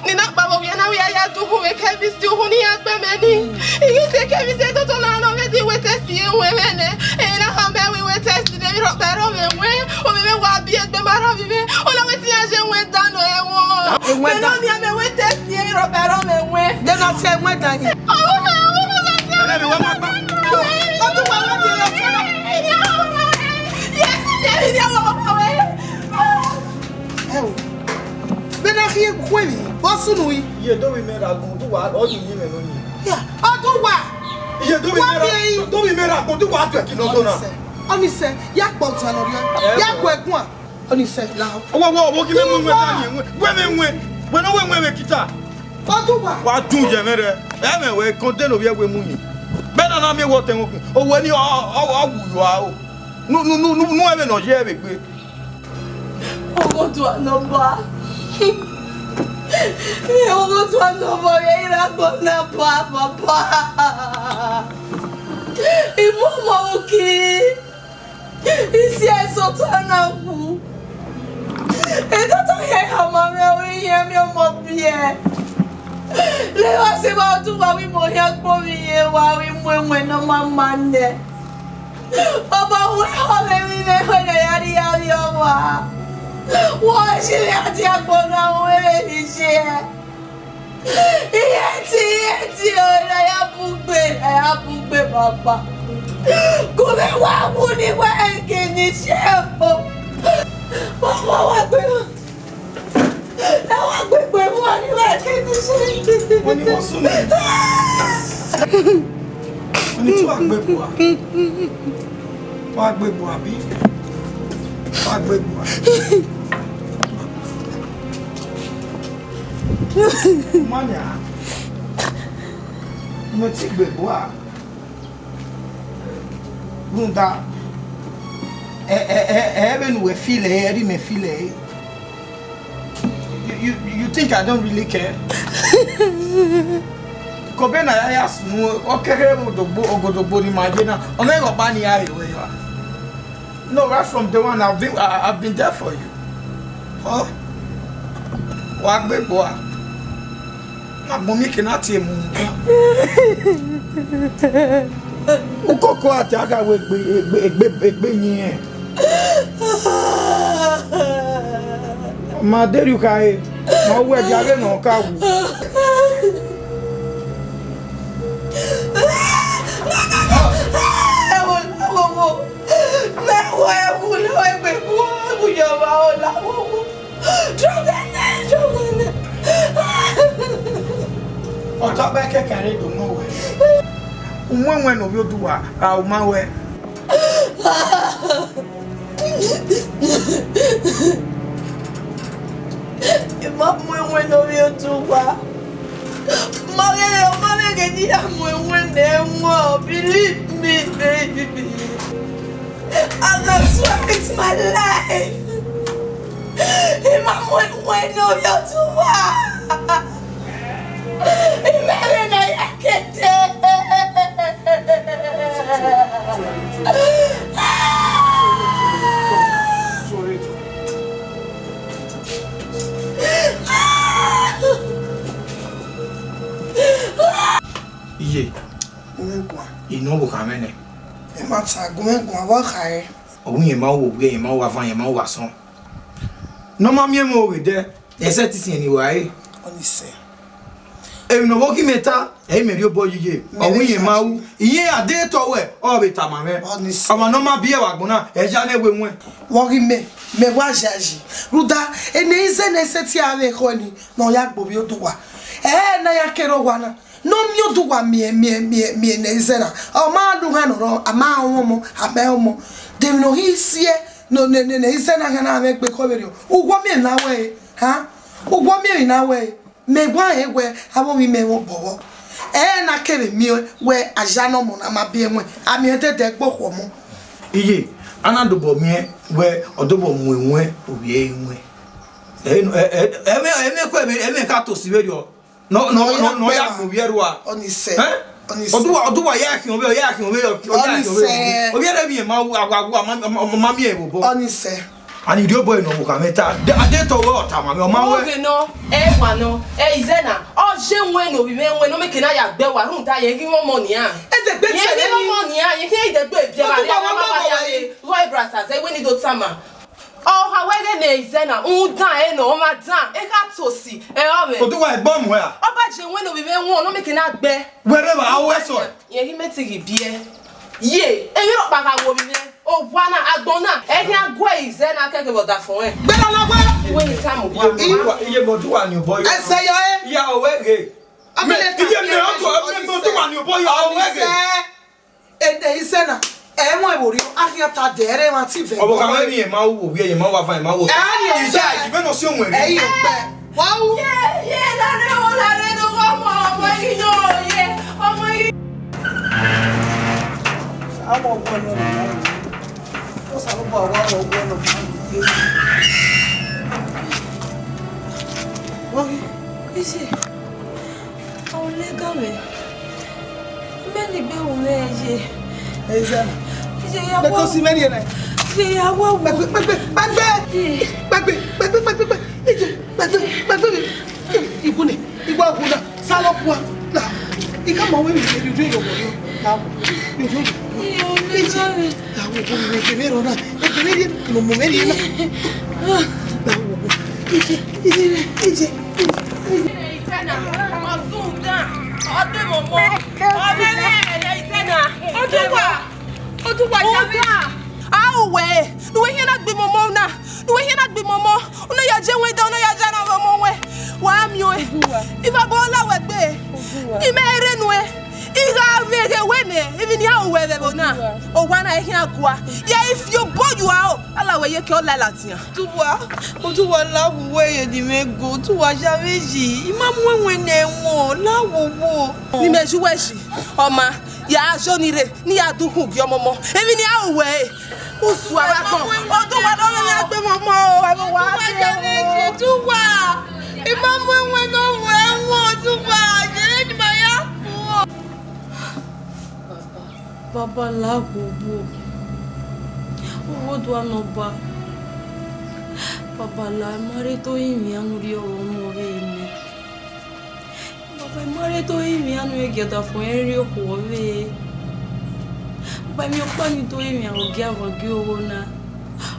Nina kpao vbe ovbi na, wẹ ya ya dughu vbe kevisi, uhunmwu ne iran gbe mẹ ni. I ghi sẹ kevisi, doctor na nọ vbe de wẹ test ye wẹ mwẹ nẹ. Ena khama mwẹ wẹ test ne emwi rhọkpa rrọọ mwẹ wẹ, ovbi mwẹ wa biẹ egbe ma rrọọ ovbi mwẹ. Ọ na wẹ te iran ye wẹ dan nọ ẹvbo. Ewẹ dan. Mẹ na miẹn mẹ wẹ test ye emwi rhọkpa rrọọ mwẹ wẹ. De na tie ẹwẹ dan yi. Ọ wẹ, ọ wẹ, ọ wẹ. Ẹ, ẹ, wẹ ma gba. Ọ tun wa wẹ de lọ tie na. Yes, yes, yes, yes, yes. Ẹ o. Vbene a khian gu emwi, vbe ọ sunu yi? Iye do vbe imẹ rre agbọn, Oduwa, ọ ye uyi mwẹ nọ yin. Ya, Oduwa. Iye do vbe imẹ rre, do vbe imẹ rre agbọn, Oduwa, a tuẹ ki nọ do na. Ọnii sẹ, ọnii sẹ, ya kpọ ọtan ne ọ rriọ, ya kue guan. Ọnii sẹ, la. Wẹ, wẹ, wẹ, ghi mẹ mu ẹwẹn dan yin, wẹ, wẹ mẹ wẹ, wẹ ne ọ wẹ wẹ vbe kita. Oduwa. Wa dun ye mwẹ rẹ, ẹ mwẹ wẹ kọn de ne ovbi ẹwe mu yin. Bẹdẹ na miẹn wẹ ọtẹn wọn, owẹ ni ọ, ọ, ọ wu yo a o. Nu, nu, nu, nu, nu ẹmwẹ ne ọ ye vbe gbe. Ọghodo Osanobua. Ọghodo Osanobua, ye ira gbọ na ba, ba, ba. Imọmọ uki. Isi ẹsọtọ na wu. Edọtọ ye khama mwẹ, ọ i ye mwẹ ọmọ biẹ. Lẹ wa sẹ vbe Oduwa, wẹ imọ hia gbe ovbi ye wa, wẹ mu ẹwẹn ne ọ ma ma nẹ. Ọmọ wẹ ọmọ emwi ne ẹkhẹ ne ya rhie avbiẹ ọmwa. Wẹ ọre si vbe a dia agbọn na, wẹ vbe rhie iye. Iye ti, iye ti, ọre na ya bugbe, na ya bugbe, papa. Gu mwẹ wa wu ni wẹ eke ni si ẹko. Papa, wa gbe. Ẹ wa gbe egbe vbua ni wẹ eke ni si. Wẹ ni wọ sunu. Wẹ ni tu agbe bua. Wa gbe bua bi? Wa gbe bua. Mania. Mo ti gbe bua. Rhunmwuda, ẹ, ẹ, ẹ, ẹ, vbene uwẹ feel ẹre, ẹre imẹ feel ẹre. You, you, you think I don't really care? Kobe na ya ya sunu, ọ kẹkẹ ogodogbo, ogodogbo ni ma ye na, ọ mwẹ ọkpa ni a re wẹ ya. No, right from day one, I've been, I, I've been there for you. Huh? Wa gbe gbo a. Agbọn miẹn eke na tie mu. Ukoko a dia gha wẹ egbe, egbe, egbe, egbe yin rẹn. Ma deghẹ u khare, ma wẹ dia vbene ọ ka wu. Ẹ wo, ẹ wo, wo. Mẹ wẹ wu ne egbe gu, gu yọ vba ola wo. Drop that name, drop that name. Ọ tọ gbe kẹkẹ rre do mọ wẹ. Umwẹmwẹ ne ovbi oduwa, a u ma wẹ. I ma mu ẹwẹn ne ovbi oduwa. Ma ghẹ, ma ghẹ ghe ne I ya mu ẹwẹn ne ẹmwẹ, believe me, baby. I go swear with my life. I ma mu ẹwẹn ne ovbi oduwa. I ma ghẹ ne I ya kete. Iye. Gu mwẹ guan. I nọ vbe okhan mwẹ nẹ. I ma ta, gu mwẹ guan, vbe ọ khare? Ọ wu, irẹn ma ru ovbi ẹre, irẹn ma ru avan, irẹn ma ru asọn. Ne ọ ma miẹn mwẹ oghe dẹ, ẹsẹ te isiẹn ni wa re. Ọnii sẹ. Emwi ne ọ vbe ọ ghi mẹ ta, ẹ i mẹ rhie obọ yi iye. Ọ wu, irẹn ma ru, irẹn a deghẹ te ọ wẹ, ọ vbe tama mwẹ. Ọnii sẹ. Ọmwa ne ọ ma biẹ vbe agbọn na, ẹ ya nẹ wẹ wẹn. Vbe ọ ghi mẹ, mẹ wa yayi. Rhunmwuda, ene Izena sẹtin a vbe khọe ni, ne ọ ya gbe ovbi oduwa. Ẹ na ya kere owa na. Ne ọ miẹn oduwa miẹn, miẹn, miẹn, miẹn ne Izena. Ọ ma lu hẹn nọ rọ, a ma rọnmwẹ ọmọ, a ma rọnmwẹ ọmọ. De emwi ne ọ ghi siẹ, ne, ne, ne, ne Izena khian na mwẹ egbe khọ vberriọ. Uwọ miẹn na wẹ, ha? Uwọ miẹn emwi na wẹ. Mẹ wa rẹn wẹ avbe ovbi mẹ mwẹ obọ vbọ. Ẹ na kevbe miẹn wẹ a ya ne ọmọ na ma biẹ ẹwẹn, a miẹn dẹdẹ gbe okhuo ọmọ. Iye, a na dobọ miẹn wẹ ọ dobọ mu ẹwẹn ovbi ẹre ẹwẹn. Ẹ, ẹ, ẹ, ẹmwẹ, ẹmwẹ kue, ẹmwẹ, ẹmwẹ ka tosi vberriọ. Nọ, nọ, nọ, nọ ya kpẹn ovbi ẹre rua. Ọnii sẹ. Ẹ? Ọnii sẹ. Oduwa, oduwa ya khian ovbi, ya khian ovbi, ya khian ovbi. Ọnii sẹ. Ovbi ẹre miẹn ma wu, a wa wu, a ma, a ma, a ma miẹn vbe obọ. Ọnii sẹ. And irhiobọ nọ vbe okhan mwẹ ta, a deghẹ te ọ wẹ, ọ tama mwẹ, ọ ma wẹ. Ọghe nọ, ẹ wa nọ, ẹ Izena, ọ ye ẹwẹn ne ovbi mwẹ ẹwẹn ne ọ miẹn eke na ya gbe wa rhunmwuda irẹn ghi mwẹ ọmọ nian. Ẹ dẹ gbe, irẹn ghi mwẹ ọmọ nian, irẹn ghi dẹ gbe biẹ vbe arria, ọ ma wa ya vbe rhọ e brasa zẹ wẹ ne I do tama. Ọ kha wẹ ghe ne Izena, rhunmwuda ẹre nọ, ọ ma dan, e ka tosi, ẹ ọ mwẹ. Oduwa, egbe ọ muẹn a? Ọ ba ye ẹwẹn ne ovbi mwẹ ẹwẹn, ọ nọ miẹn eke na gbe. Wherever, a wẹ sọ. Irẹn ghi mẹ te ghi biẹ. Ye, emwi rhọkpa gha wo ovbi mwẹ. Owa na, agbọn na, ẹ khian gu Izena kẹkẹ vbe ọdafẹn ọnrẹn. Gbera na wẹ. Iwẹ ni tama owa. Iye, iye, mẹ oduwa ni obọ yọ. Ẹsẹ yọ ẹ. Ya, ọ wẹ ghe. Mẹ, iye, mẹ oduwa, mẹ, mẹ oduwa ni obọ yọ, ọ wẹ ghe. Ede Izena, ẹ wọn ẹvbo rriọ, a khian ta dẹ ẹre emwa ti vẹ. Ọvbokhan mwẹ ni, ẹ ma ru ovbi ẹre, ẹ ma ru avan, ẹ ma ru. Ẹ ni, Ìyá, ìbẹ nọ si owẹn rre. Ẹ i ọkpẹ. Wa ru. Ye, ye, lare o, lare do, ọmọ, ọmọ yìí yọ, ye, ọmọ yìí. Ọmọ ọgbọ nọ. Ó sàrúbọ àwa ọmọ ọgbọ nọ. Wọ́n rí. Isi. Aolegame, mẹnẹ egbe ru mwẹ ye? Eza. Ye ya wa. Bẹkẹ osi mẹnẹ na. Ye ya wa wo. Pẹpẹ, pẹpẹ, pẹpẹ. Ye. Pẹpẹ, pẹpẹ, pẹpẹ, pẹpẹ. Ije, pẹpẹ, pẹpẹ. Igu ne, igu agu na. Salo kua. Na. Ika ma we mi ye ru yo wo yo. Na. Yo yo. Ye ole. Ije, la wo obo vbe ege mwẹ rrọọ na. Ege mwẹ rhie ne ọmọ mwẹ rhie na. La wo obo. Ije, ije, ije, ije. Isena, ọ sunu dan, ọ de mọmọ. Ọ de mọmọ. Isena, ọ de mọmọ. Oduwa, oduwa, ya vbe. A ru wẹ, ne uwẹ khian na gbe mọmọ na, ne uwẹ khian na gbe mọmọ, u na ya je wẹn dan, u na ya je na vbe ọmọ wẹn, wa miẹn ọẹn. Oduwa. Ivabọ la wẹ gbe, oduwa, imẹ rre nuẹn, I gha vbe ghe wẹ nẹ, emwi ne I ru wẹ vbe ẹvbo na, oduwa, owa na i khian gua, yẹ if you boy you are, a la wẹ ye ke ọ la ladian. Oduwa, oduwa la wu wẹ ye di mwẹ go, oduwa ya vbe yi, I ma mu ẹwẹn ne ẹwẹn, la wo wo. Ne imẹ ju wẹ yi, ọ ma, ya zọ ni rre. Ne I ya du khun gie ọmọmọ. Emwi ne I ru wẹ ẹre. Usu avbe agbọn. Oduwa ne ọ vbe ya gbe mọmọ o, avbe wa de o. Oduwa, I ma mu ẹwẹn ne ọ wu ẹwẹn, oduwa, yẹrẹ ne ima ya khuo. Baba la wowo. Owa oduwa ne Ọba. Baba la, I ma rre do rinmwian ne u rhie ọmọ vbe mẹ. Baba, I ma rre do rinmwian ne u gie ọdafẹn rẹn rhie okhuo vbe. Baba, emwi ọkpa ne I do rinmwian vbe ogiavọgio ogho na,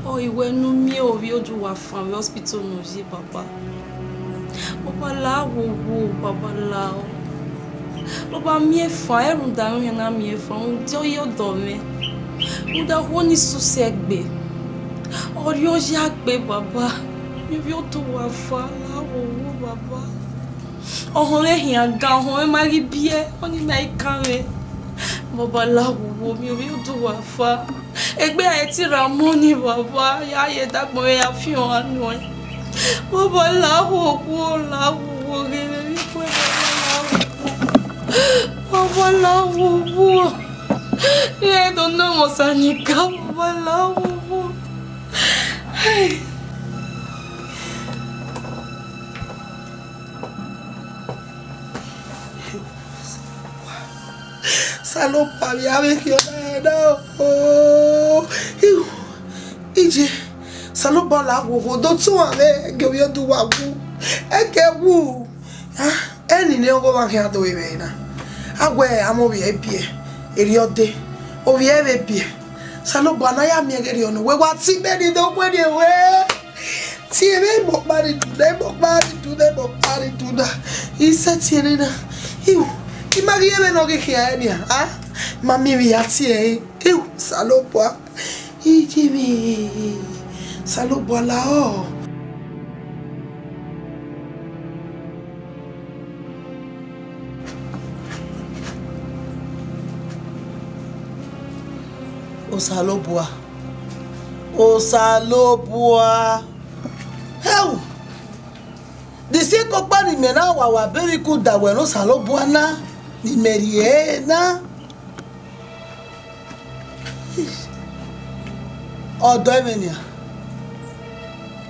ọ i wẹ ne u miẹn ovbi oduwa fan vbe hospital ne ọ ye, Baba. Baba, la wowo, Baba, la o. Baba, miẹn fan, ẹ rhunmwuda emwi hia na miẹn fan, rhunmwuda ọ ye ọdọ mwẹ. Rhunmwuda okhuo ni sẹ usẹ gbe, ọ rhie ọ ya gbe, Baba. Miẹn ovbi oduwa fan, la wowo, Baba. Ọhọn mwẹ khian gan, ọhọn mwẹ ma ghi biẹ, ọni ma i kan mwẹ. Baba, la wowo, miẹn ovbi oduwa fan. Egbe a i te ra mọ ni, Baba, ya ye dagbọn vbe ya fian ọnrẹn nuẹn. Baba, la wowo, la wowo, ghe vbe vbe ikue, Baba, la wowo. Baba, la wowo. Irẹn do nọ mwẹ Osanika, Baba, la wowo. Hey. Osanobua, vbe a vbe khian na ẹre na o. Iye, Osanobua, la wowo, do tuan mwẹ, gie ovbi oduwa wu. Eke wu. Ah, ẹni ne ọghe ọmwa khian do vbe mwẹ na. A wẹ amẹ ovbi ẹre biẹ, erriọ dee, ovbi ẹre vbe biẹ. Osanobua, ne a ya miẹn ghe erriọ ne uwẹ wa tie mẹ ni do kue ni wẹ. Tie mwẹ emọ ọkpa ni do na, emọ ọkpa ni do na, emọ ọkpa ni do na. I sẹtin ẹre na. Iwu, I ma ghi re vbene ọ ghi khian ẹre nian, a? I ma miẹn emwi ya tie ẹre. Iwu, Osanobua. Iye mwẹ, Osanobua, la ọ. Osanobua, Osanobua. Hẹu! Disi eke ọkpa ne imẹ na wa wa beri ku da wẹ ne Osanobua na, ne imẹ rhie ẹre na. Ọdọ ẹmwẹ nian,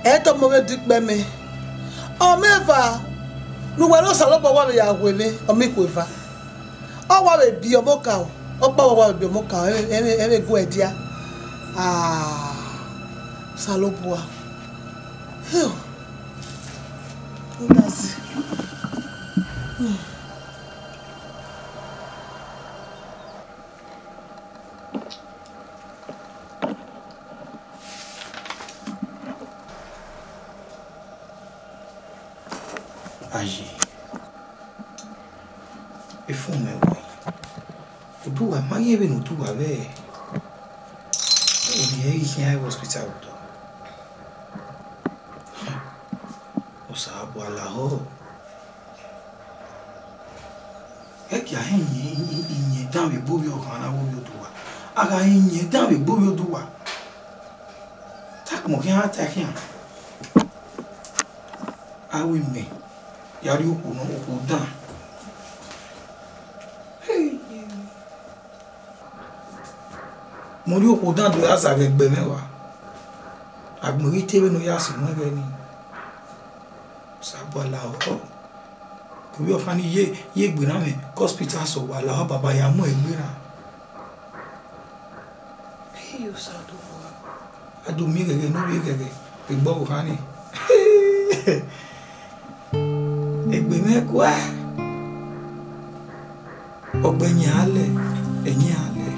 ẹ i tọ ọmọ vbe do ikpẹ mẹ. Ọ mwẹ eva ne uwẹ ne Osanobua wa vbe ya hu mwẹ, ọ miẹn ikhuo eva. Ọ wa vbe biẹ ọmọ okaro, ọkpa wa vbe biẹ ọmọ okaro, ẹ vbe gu ẹdia. Ah, Osanobua. Hell. Ndasi. Hmm. Aye, efun mwẹ wẹẹ, oduwa, ma ghi vbe ne oduwa vbe ovbi ẹre ghi khian vbe hospital otọ. Osanobua, lahọ. Ẹ gie a họn iyẹn, iyẹn dan vbe egbe ovbi ọkhan na vbe ovbi oduwa. A gha họn iyẹn dan vbe egbe ovbi oduwa. Takpọn khian, a ta khian. A ru imẹ ya rhie okhuo nọ, okhuo dan. Mu rhie okhuo dan do ya sa vbe egbe mwẹ wa. Agbọn ghi te vbene ọ ya sẹ wẹn ghẹ nii. Osanobua, lahọ. Ovbi ọkhan ni ye, ye egbe na mwẹ ke hospital sẹ owa, lahọ baba, ya mu egbe na. Iyo, Osanobua. A do miẹn ghẹghẹ ne ovbi ẹre ghẹghẹ vbe egbe ọvbokhan nii. Egbe mwẹ gua. Ọgbe ẹyin a lẹ, ẹyin a lẹ.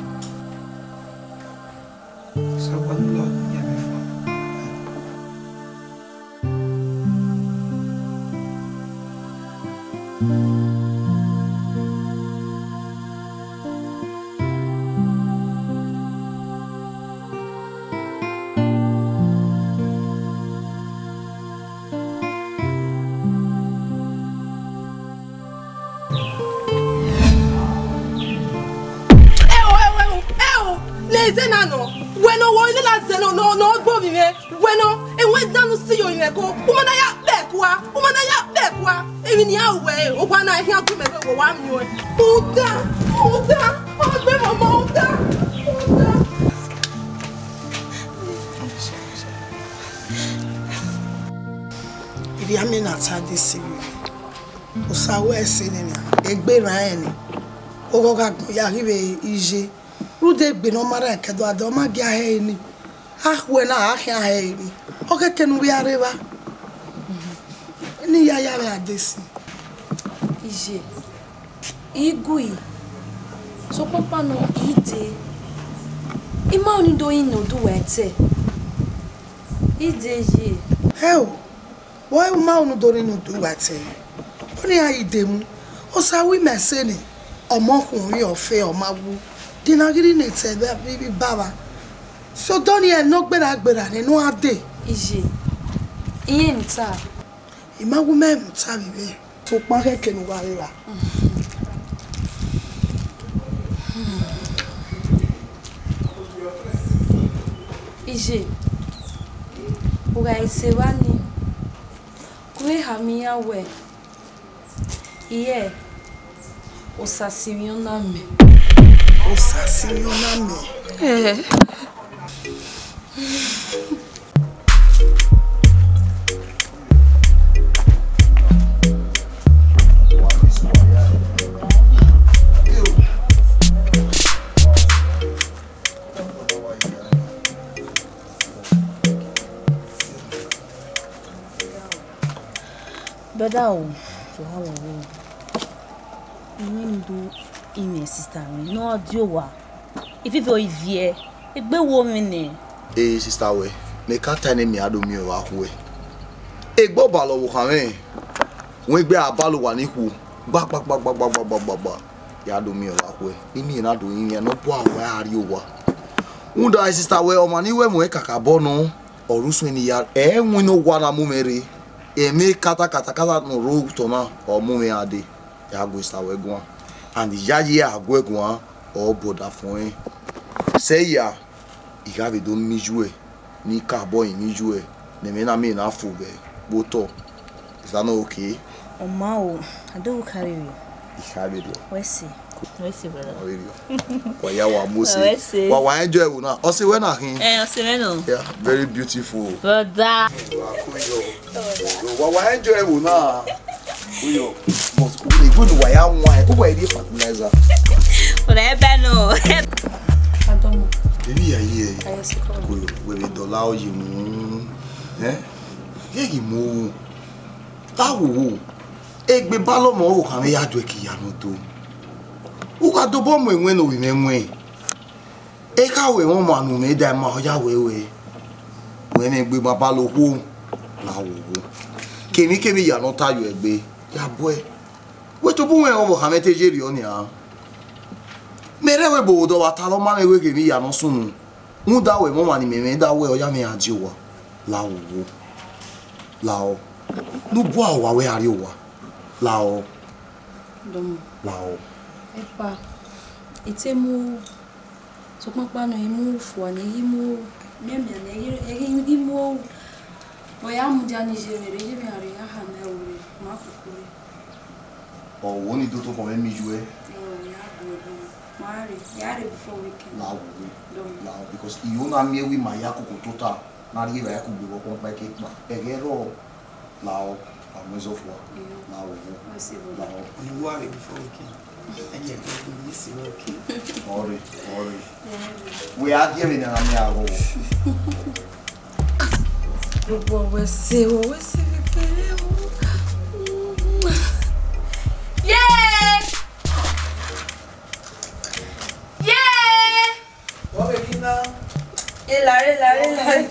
Ẹo, ẹo, ẹo, ẹo, ne ẹzẹ na nọ, wẹ ne ọ wẹ ne na zẹ nọ, nọ, nọ gbe ovbi mwẹ, wẹ nọ, ẹwẹn dan ne u si ye orinmwẹ ko, u ma na ya kpẹ kua, u ma na ya kpẹ kua, emwi ne iran ru wẹ, owa na khian gu mẹ vbe wa miẹn ọẹn. Uda, uda, ọ gbe mama uda, uda. Ivbi amẹ na ta de si vbe. Osa wẹ ẹse nene, egbe rran rẹn ni. Oghọ gha gbọn ya ghi vbe iye. Rhunmwuda egbe ne ọ ma rran ẹkẹdọ, a dẹ ọ ma gia hẹ ẹre ni. A khuẹ na, a khian hẹ ẹre ni. Ọ khẹke ne u vbe a rre evba. Ne I ya ya vbe a de si. Iye, I gui, sokpan ọkpa nọ, I dee. I ma unu do yin ne odu wẹ ẹtẹ. I dee ye. Hẹ o. Vbe u ma unu do yin ne odu wẹ ẹtẹ? Ọnii a i demu, Osa wẹ imẹ ẹse nẹ, ọmọ khuọnmwi ọfe ọ ma wu, de ne a ghi rhie ne ẹtẹ vbe iba vba. So dọni ẹre ne ọ gberra gberra nẹ ne u a dee. Iye, irẹn ne I ta. I ma wu mẹ mu ta vbe mwẹ, sokpan khẹke ne u gha rre evba. Iye, u gha i sẹ evba nii, u vbe khama iran wẹ, iye, Osa sinmwi ọna mẹ. Osa sinmwi ọna mẹ. Eh. Brother o, to ha wẹ o. Imẹ ni do imẹ sister mwẹ ne ọ dia owa. Ivivẹ ọ i viẹ, egbe wo mwẹ nẹ. Ee, sister wẹ, mẹ ka ta ne mẹ a do miẹn ọvba khuẹ. Egbe ọbalọ vbe okhan mwẹ, wẹ egbe a balọ owa ni khuo, gba gba gba gba gba gba gba gba gba, ya do miẹn ọvba khuẹ. Imi na do rinmwian ne ọ bua owa a rrie owa. Rhunmwuda sister wẹ, ọmwa ni wẹ mu ẹn kakabọ nọ, ọ re usun ni ya, ẹ winna owa na mu mwẹ rre. Ẹmwẹ katakata kata ne ọ rre otọ na, ọ mu mwẹ gha dee. Ya gu sister wẹ guan. And iyayi a gu ẹre guan, ọ bu ọdafẹn ọnrẹn. Sẹ hia, I gha vbe do miẹn iyuẹ, ne I ka obọ rinmwian iyuẹ, ne ẹmwẹ na miẹn na fo vbe vbe otọ. Is that not okay? Ọ ma o, I do carry you. I carry you. Wẹ si. Wẹ si, brother. Ọ rẹrẹ. Wa ya wa mo se. Wẹ si. Wa wa enjoy ẹvbo na. Ọ se wẹ na khin. Eh, ọ se wẹ nọ. Yeah, very beautiful. Brother. Wa ko yo. Wa wa enjoy ẹvbo na. Uyo, but egbe ne uwa ya wan, uwa i rhie fertilizer. Ọna ẹbẹ nọ. Adọmọ. Ebi ya ye. Ayọ si kọ. Ko yo, wẹ vbe dọla ọ yi mu. Eh? Ye yi mu. Ta wo wo. Egbe balọ mọ o khan vbe ya du ẹki ya nọ do. U gha dobọ mu ẹwẹn ne ovbi mwẹ wẹn. Ekha wẹ mwẹ ọmwa ne u mwẹ da ima ọ ya wẹ wẹ, wẹ mwẹ egbe baba lo okhuo la wo wo. Kemwikemwi ya ne ọ ta yo egbe, ya buẹ. Wẹ tobọ uwẹ ọvbokhan mwẹ te ye rriọ nian. Mẹ rẹn wẹ ebo vbe odọ vbe a talọ ọma mwẹ wẹ ghe emwi ya ne ọ sunu. Rhunmwuda wẹ mwẹ ọmwa ne imẹ mwẹ da wẹ ọ ya mwẹ iran die owa, la wo wo. Lahọ. Ne u bua owa wẹ a rrie owa. Lahọ. Dọmọ. Lahọ. Epa, I te mu, sokpan ọkpa nọ, I mu fua ne I ghi mu, miẹnmiẹn ne I ghi, I ghi mu, ọ ya mudia ne I ye mwẹ rre, I ye mwẹ rre, a ha mẹ ore, ma koko rre. Ọ wo ni do tobọ mwẹ miẹn iyuẹ. Ẹ, ọ ya gu ẹre, ma rre, ya rre before weekend. La wo we. Dọmọ. Lahọ, because I ho na miẹn wẹ ima ya koko tota. Na rhie evbare kugbe vbe ọkpọkpa ẹkẹ kpa. Ẹghẹ rrọọ, lahọ, a mu ẹzọ fua. Iyo. Lahọ vbo. Wẹ se vbo. Lahọ. Ọni wa rre before weekend. Ẹjẹ kẹ kugbe ne se vbo. Ọre, ọre. Wẹ a gie vbene a na miẹn aghọghọ. Gbogbo wẹ se vbo, wẹ se vbe kere vbo. Yay! Yay! Ọ vbe ghi na. Elare, elare, elare.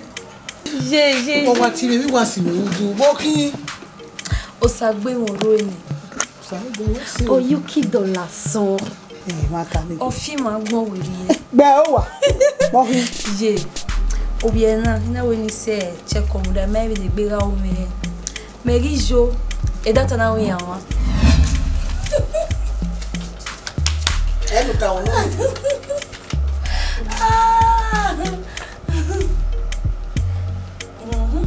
Ye, ye. Wọ́n wá ti rẹ̀ wíwá sí mi ojú. Wọ́n kí. Osa gbe wọn ro eni. Oyuki dọla sọn. Eh, ma ta ni. Ọ fi ma gbọn wẹ rrie. Gbe o wa. Mo hi. Ye. Ovbi ẹre na, na wẹ ne I sẹ check up da, mẹ vbe ne egbe gha ru mwẹ. Mẹ ghi yo, e doctor na wẹ iran wan. Ẹ nu ta wọn. Ah. Mhm.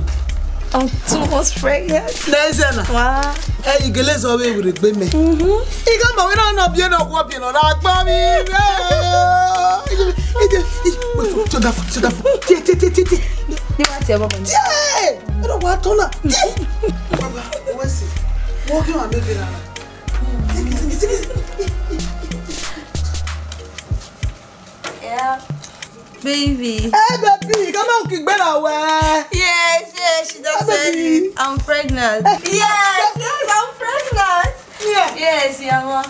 I'm two months pregnant. Nẹzẹ na. Wa. Ẹ, igele zọ vbe were gbe mẹ. Mhm. Iga ma wẹ na nọ biẹ nọ, wọ biẹ nọ, na gba mi. Ije, ije, ije, wait for, shut up, shut up. Tie, tie, tie, tie, tie. Ni wa tie baba. Tie! Ẹ wa tọ na. Tie! Baba, wẹ si. Wọ ghi wa mẹ bi na. Tie, tie, tie, tie. Yeah. Baby. Hey, baby, come on, kick better way. Yes, yes, she just said it. I'm pregnant. Yes, yes, I'm pregnant. Yeah. Yes, yeah, ma.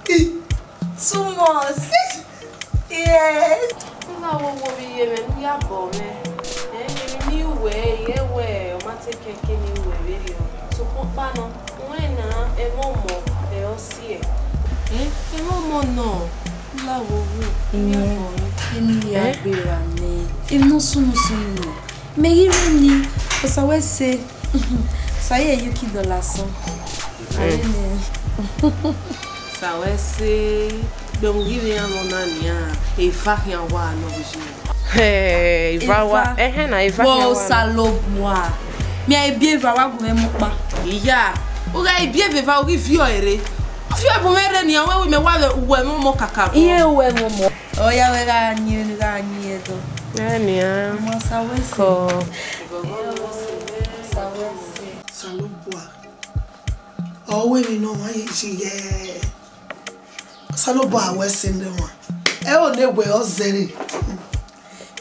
Two months. Yes. Una wo wo vbe iye mwẹ ne u ya bọ mwẹ. Ẹ, emwi ne I wẹ, I wẹ ọ ma te kẹnke ne I wẹ vberriọ. Sokpan ọkpa nọ, uwẹ na, ẹmwẹ ọmọ, ẹ, ọ siẹ. Ẹ, ẹmwẹ ọmọ nọ, u la wo wu, emwi abọ mwẹ. Emwi ya gberra nẹ, emwi ne ọ sunu sunu nẹ. Mẹ ghi rre ni, osa wẹ sẹ, sa ye Yuki dọla sọn. Ẹ. Sa wẹ sẹ, gbe mu ghi vbe iran nọ na nian, eva khian wa nọ vbe ye. Hẹ, eva wa, eva. Ẹhẹn na, eva khian wa nọ. Wẹ Osanobua. Mẹ a i biẹ eva wa gu mwẹ mu ọkpa. Iya, u gha i biẹ eva, u ghi viọ ẹre. U viọ ẹre bu mwẹ rre nian, wẹ wẹ mẹ wa vbe uwẹ mwẹ ọmọ kakabọ. Iye uwẹ mwẹ ọmọ. Ọ ya wẹ gha yin, gha yin ẹdọ. Ẹ nian. Ọmọ sa wẹ sẹ. Kọ. Sa wẹ sẹ. Osanobua. Ọ wẹ emwi ne ọmwa ye yi ghẹ. Osanobua wẹ sẹ nẹ ọmwa. Ẹ o ne wẹ ọ zẹre.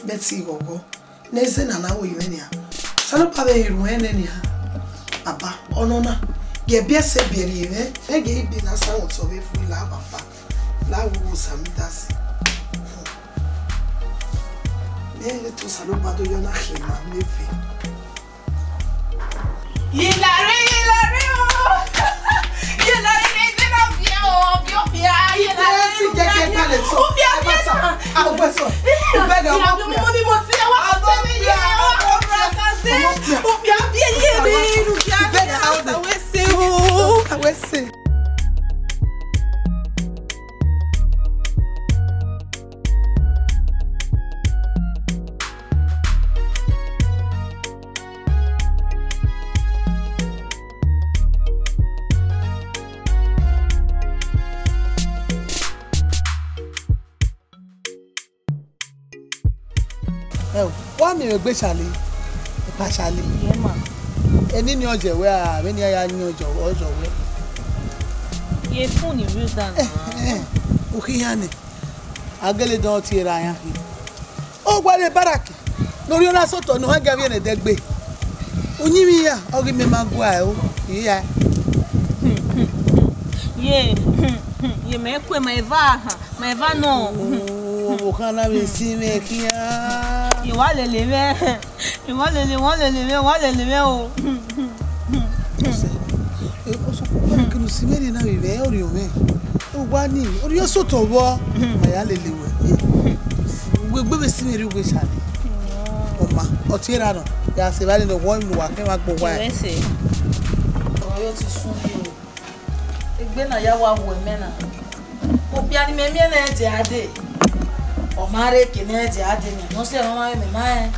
Bẹt ighọghọ. Ne eze na na ru mwẹ nian. Osanobua vbe rhuẹn nẹ nian. Baba, ọnọna. Gie biẹ sẹ biẹ rhie mwẹ. Mẹ gie ibi na sa otọ vbe fu la baba. La wo wo sa mi da sẹ. Mẹ vbe to Osanobua do yọ na khian ma mẹ vbe. Ye lare, ye lare o. Ye lare ne eze na viẹ o, viọ viọ. Ye lare, ye lare. Ubiẹ, ubiẹ na. Agbẹsọ. Ubẹgẹ ọmọ ubiẹ. Ọmọ ni mo si, ọmọ ubiẹ. Ubiẹ, ubiẹ, ye lare, ubiẹ, ubiẹ. Sa wẹ sẹ o. Sa wẹ sẹ. Ẹ o, wa miẹn vbe egbe Shali, epa Shali. Yẹ ma. Eni ni ọ jẹ wẹ a, vbene a ya yin ọjọ, ọjọ wẹ. Ye fun ni vbe dan. Eh, eh, u khian nẹ. A gele dọn ọtẹn ra yan khin. Ọ wa rre baraki, ne orhiọn na sotọ ne ọ hẹn gie avbiẹ ne ẹdẹgbe. Uyinmwẹ iran, ọ ghi mẹ ma gua ẹre o, iya. Ye, ye mẹ kue ma eva, ma eva nọ. Owo khan na vbe si mwẹ khian. Ye wa lele mwẹ. Wa lele, wa lele mwẹ, wa lele mwẹ o. Ọsẹ, e, ọsẹ, ọkpọkpa ne kene usi mwẹ rhie na vbe vbe orhiọn mwẹ. Owa ni, orhiọn sotọ vbọ. Ma ya lele wẹ. Wẹ egbe vbe si mwẹ rhie uwẹ Shali. Ọ ma, ọ tie ra nọ. Ya sẹ evbare ne ọ wọ inu wa kẹ wa gbe owa ẹre. Ọyọ ti sun mi o. Egbe na ya wa wu ẹmwẹ na. Okpia ni mẹ miẹn nẹ dia dee. Ọ ma rre eke nẹ dia dee nẹ, ne ọ sẹ ọmwa mwẹ ma rẹn.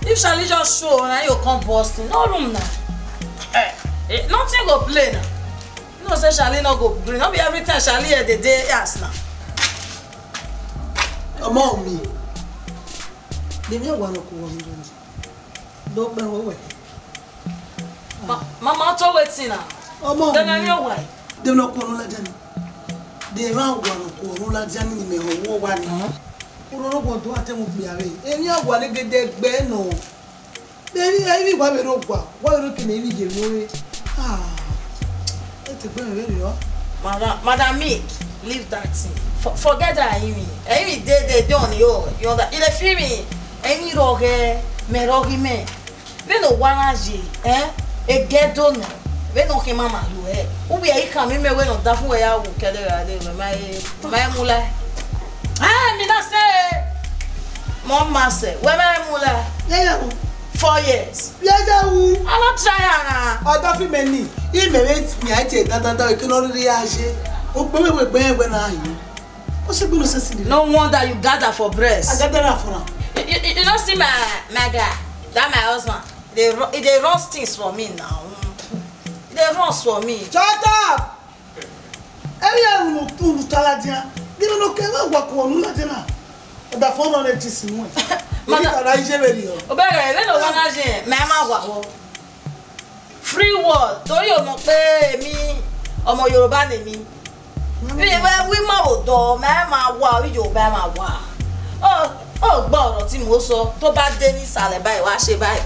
If Shali just show, na you come busting. No room na. Eh, eh, nothing go play na. You know say Shali no go gree. No be every time Shali head dey dey house na. Ọmọ mi. Dem ya wa no ku wo mi. Do pe wo we. Ma-, mama, to wetin na? Ọmọ mi. Dem na ni owa. Dem no ku ọnu ladian. Dem ma wa no ku ọnu ladian ni mẹ ho wo wa ni. Uro ro do ate mu gbe ave. Emi a wa ni gede gbe no. Emi, emi wa vbe ro gua, wa vbe ro kene emi ye vbe ore. Ah, e te gbe mwẹ vberriọ. Madam, Madam Meek, leave that thing. For, forget that, Emi. Emi dey there, dey on your, you under-, you dey feel me? Emi rọghẹ, mẹ rọghe mẹ. Vbene owa na ye, eh? Egẹdo nọ. Vbene ọ khian ma ma lu hẹ, u vbe ẹre kan mẹ, mẹ wẹ ne ọ da fun wẹ ya wu kẹdẹ gha dee, wẹ ma he, ma he mu la. Ah, mi na sẹ. Mọ ma sẹ, wẹ ma he mu la. Yẹyẹ wu. Four years. Yẹyẹ wu. A no try am na. Ọdọ fi mẹ ni, imẹ vbe yan tie dandan, eke ne ọ rhirhi ya ye. Okpẹvbe wegbe wẹ na yi. What's she gonna say? No wonder you gather for breast. I gather her for now. You, you, you, you don't see my, my guy, that my husband. They ru-, they run things for me now. They run for me. Shut up! Every year we look to Taladia. They don't know what we look at now. The phone on the G C one. Mother, I share with you. Obere, they don't wanna share. My mama wa wo. Free world, torí o mọ̀ pé èmi ọmọ Yorùbá ni mi. Mi ì wẹ wí mọ̀ ò dọ̀, mẹ máa wà, orí Yorùbá máa wà. Ó, ó gbọ́ ọ̀rọ̀ tí mo sọ, tó bá dé ní ìsàlẹ̀ báyìí, wàá ṣe báyìí.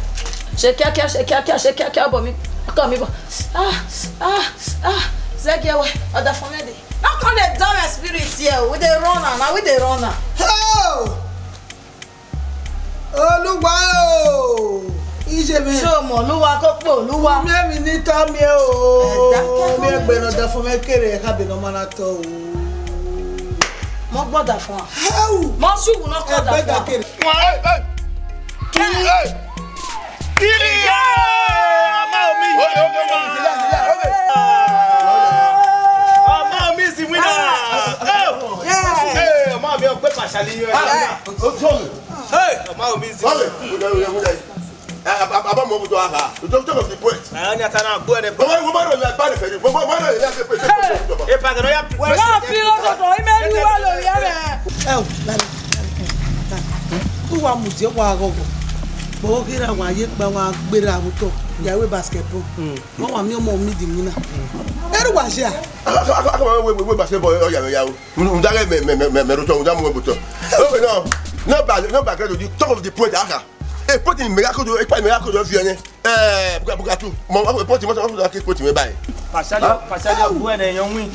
Ṣe kíákíá, ṣe kíákíá, ṣe kíákíá, ọbọ mi, ọkọ mi bọ̀. Ah, ah, ah, Zẹgiẹ wẹ, ọ̀dà fún mi dè. No come dey dull my spirit here, we dey run am, na we dey run am. Oh! Olúwa o, iye mẹ. Ṣé o mọ̀ Olúwa kó pé Olúwa? Mi èmi ní tọ́ mi o. Ẹ̀dá kẹ́kọ̀ọ́ mi ẹgbẹ́ náà dá fún mi kéré ẹ̀ka bìnrin ọmọ náà tọ́ o. Mo gbọ́dọ̀ fún wa. Hẹ́wù. Mo ṣùwù náà kọ́ dà fún wa. Ẹgbẹ́ dà kéré. Wọ́n ẹ ẹ kí ẹ kí ni yẹ? Ọmọ mi. Ọmọ mi sì wí náà. Ẹ, ọmọ mi ọgbẹ́ pàṣẹ ni yọ ẹ. Hey! Ọmọ mi zi. Aba mọ ọmọ tó a ha. Tó tó fi pẹ. Ẹ ni ata na gbọ ẹdẹ. Baba, mo ma rọ ya ba de fẹ ni. Mo ma rọ ya de fẹ. Hey! E pa gẹrẹ ya. Wẹ yóò fi ọdọdọ ime lu wa lórí ẹrẹ. Ẹ o, lale. Uwa mu die wa ghọghọ. Bọ ghi ra wa ye kpa wa gbera vbe otọ. Ya we basketball. Wọ́n wà mí ọmọ mi di mina. Ẹrù wà ṣe à? Akama we we we basketball ọya ya o. Unda ge me me me me me rotọ, unda mu butọ. Okay, now, no ba no ba get to the top of the point aka. E point me ga ko do, e pa me ga ko do fi ene. Eh, buka buka tu. Mo wa point mo so wa ki point me báyìí. Pàṣálí, pàṣálí ọgbọ ẹnẹ yan win.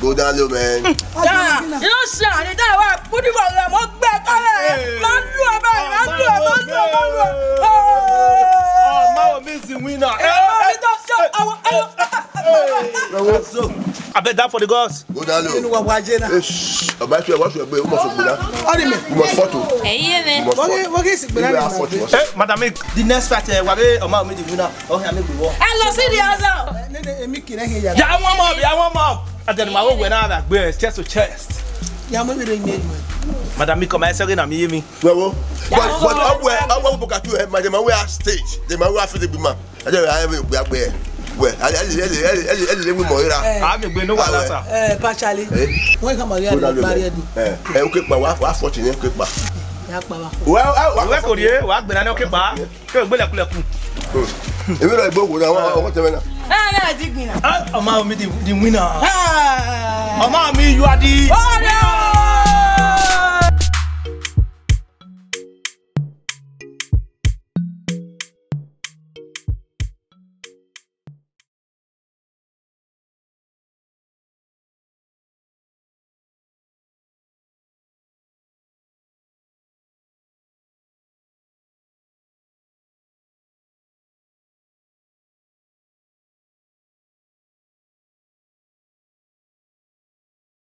Go down low, man. Yeah, you know, sir, the day wa put him on, mo gbẹ kọlẹ. Ma lu ẹ báyìí, ma lu ẹ, ma lu ẹ, ma lu ẹ. Ọmọ mi zi winner. Ẹ, ma mi tọ sí àwọn, àwọn. So, I bet that for the gods. Go down low. Inú wa wá jẹ́ náà. Eish, ọba ṣe wá ṣe gbé, o mọ̀ sọ gbé náà. Ọdún mi. You must photo. Ẹ̀yin yẹn mẹ́. You must Wọ́n photo. Kí, wọ́n kí sì gbé You náà will have photo. Hey, madam, the next fight, eh, wa be ọmọ mi di winner. Oh, ya mi gbé wọ. Ẹ lọ sí the other. Ní, ní, èmi kì í rẹ́ yẹn yàrá. Ya wọn mọ, ya wọn mọ. Àtẹnumọ́ àwọn òwe náà gbé chest to chest. Ya mọ mi rẹ́ yẹn. Madam, mi kọ́ ma ẹ sẹ́gẹ̀ náà mi yé mi. Wẹ́wọ́. But, but, ọwọ́, ọwọ́ bùkátù ẹ̀, madam, wẹ́ stage. Dem wẹ́ fẹ́ gbé ma. Ẹ jẹ́ wẹ́ ayé mi gbé agbẹ́. Wẹ́, ẹ lè, ẹ lè, ẹ lè, ẹ lè, ẹ lè, ẹ lè wí mọ̀ ira. Ẹ. A mi gbé ní wàhálà sà. Ẹ, partially. Ẹ. Wọ́n kà mọ̀ rí àlọ́ parí ẹ̀dùn. Ẹ, ẹ, ó ké pa, wá, wá fọ́ọ̀tì ní ó ké pa. Ìyá pa wá. Wẹ́, wá, wá, Ìwé kò rí e, wàá gbẹ̀rẹ̀ ní ó ké pa. Kí o gbé lẹ̀kúlẹ̀kú. Èmi náà gbé òwò náà, àwọn ọkọ̀ tẹ̀mẹ́ náà. Ẹ, ẹ, ẹ, di gbìnà. Ẹ, ọmọ mi di, di winner. Ẹ. Ọmọ mi, you are the Oh,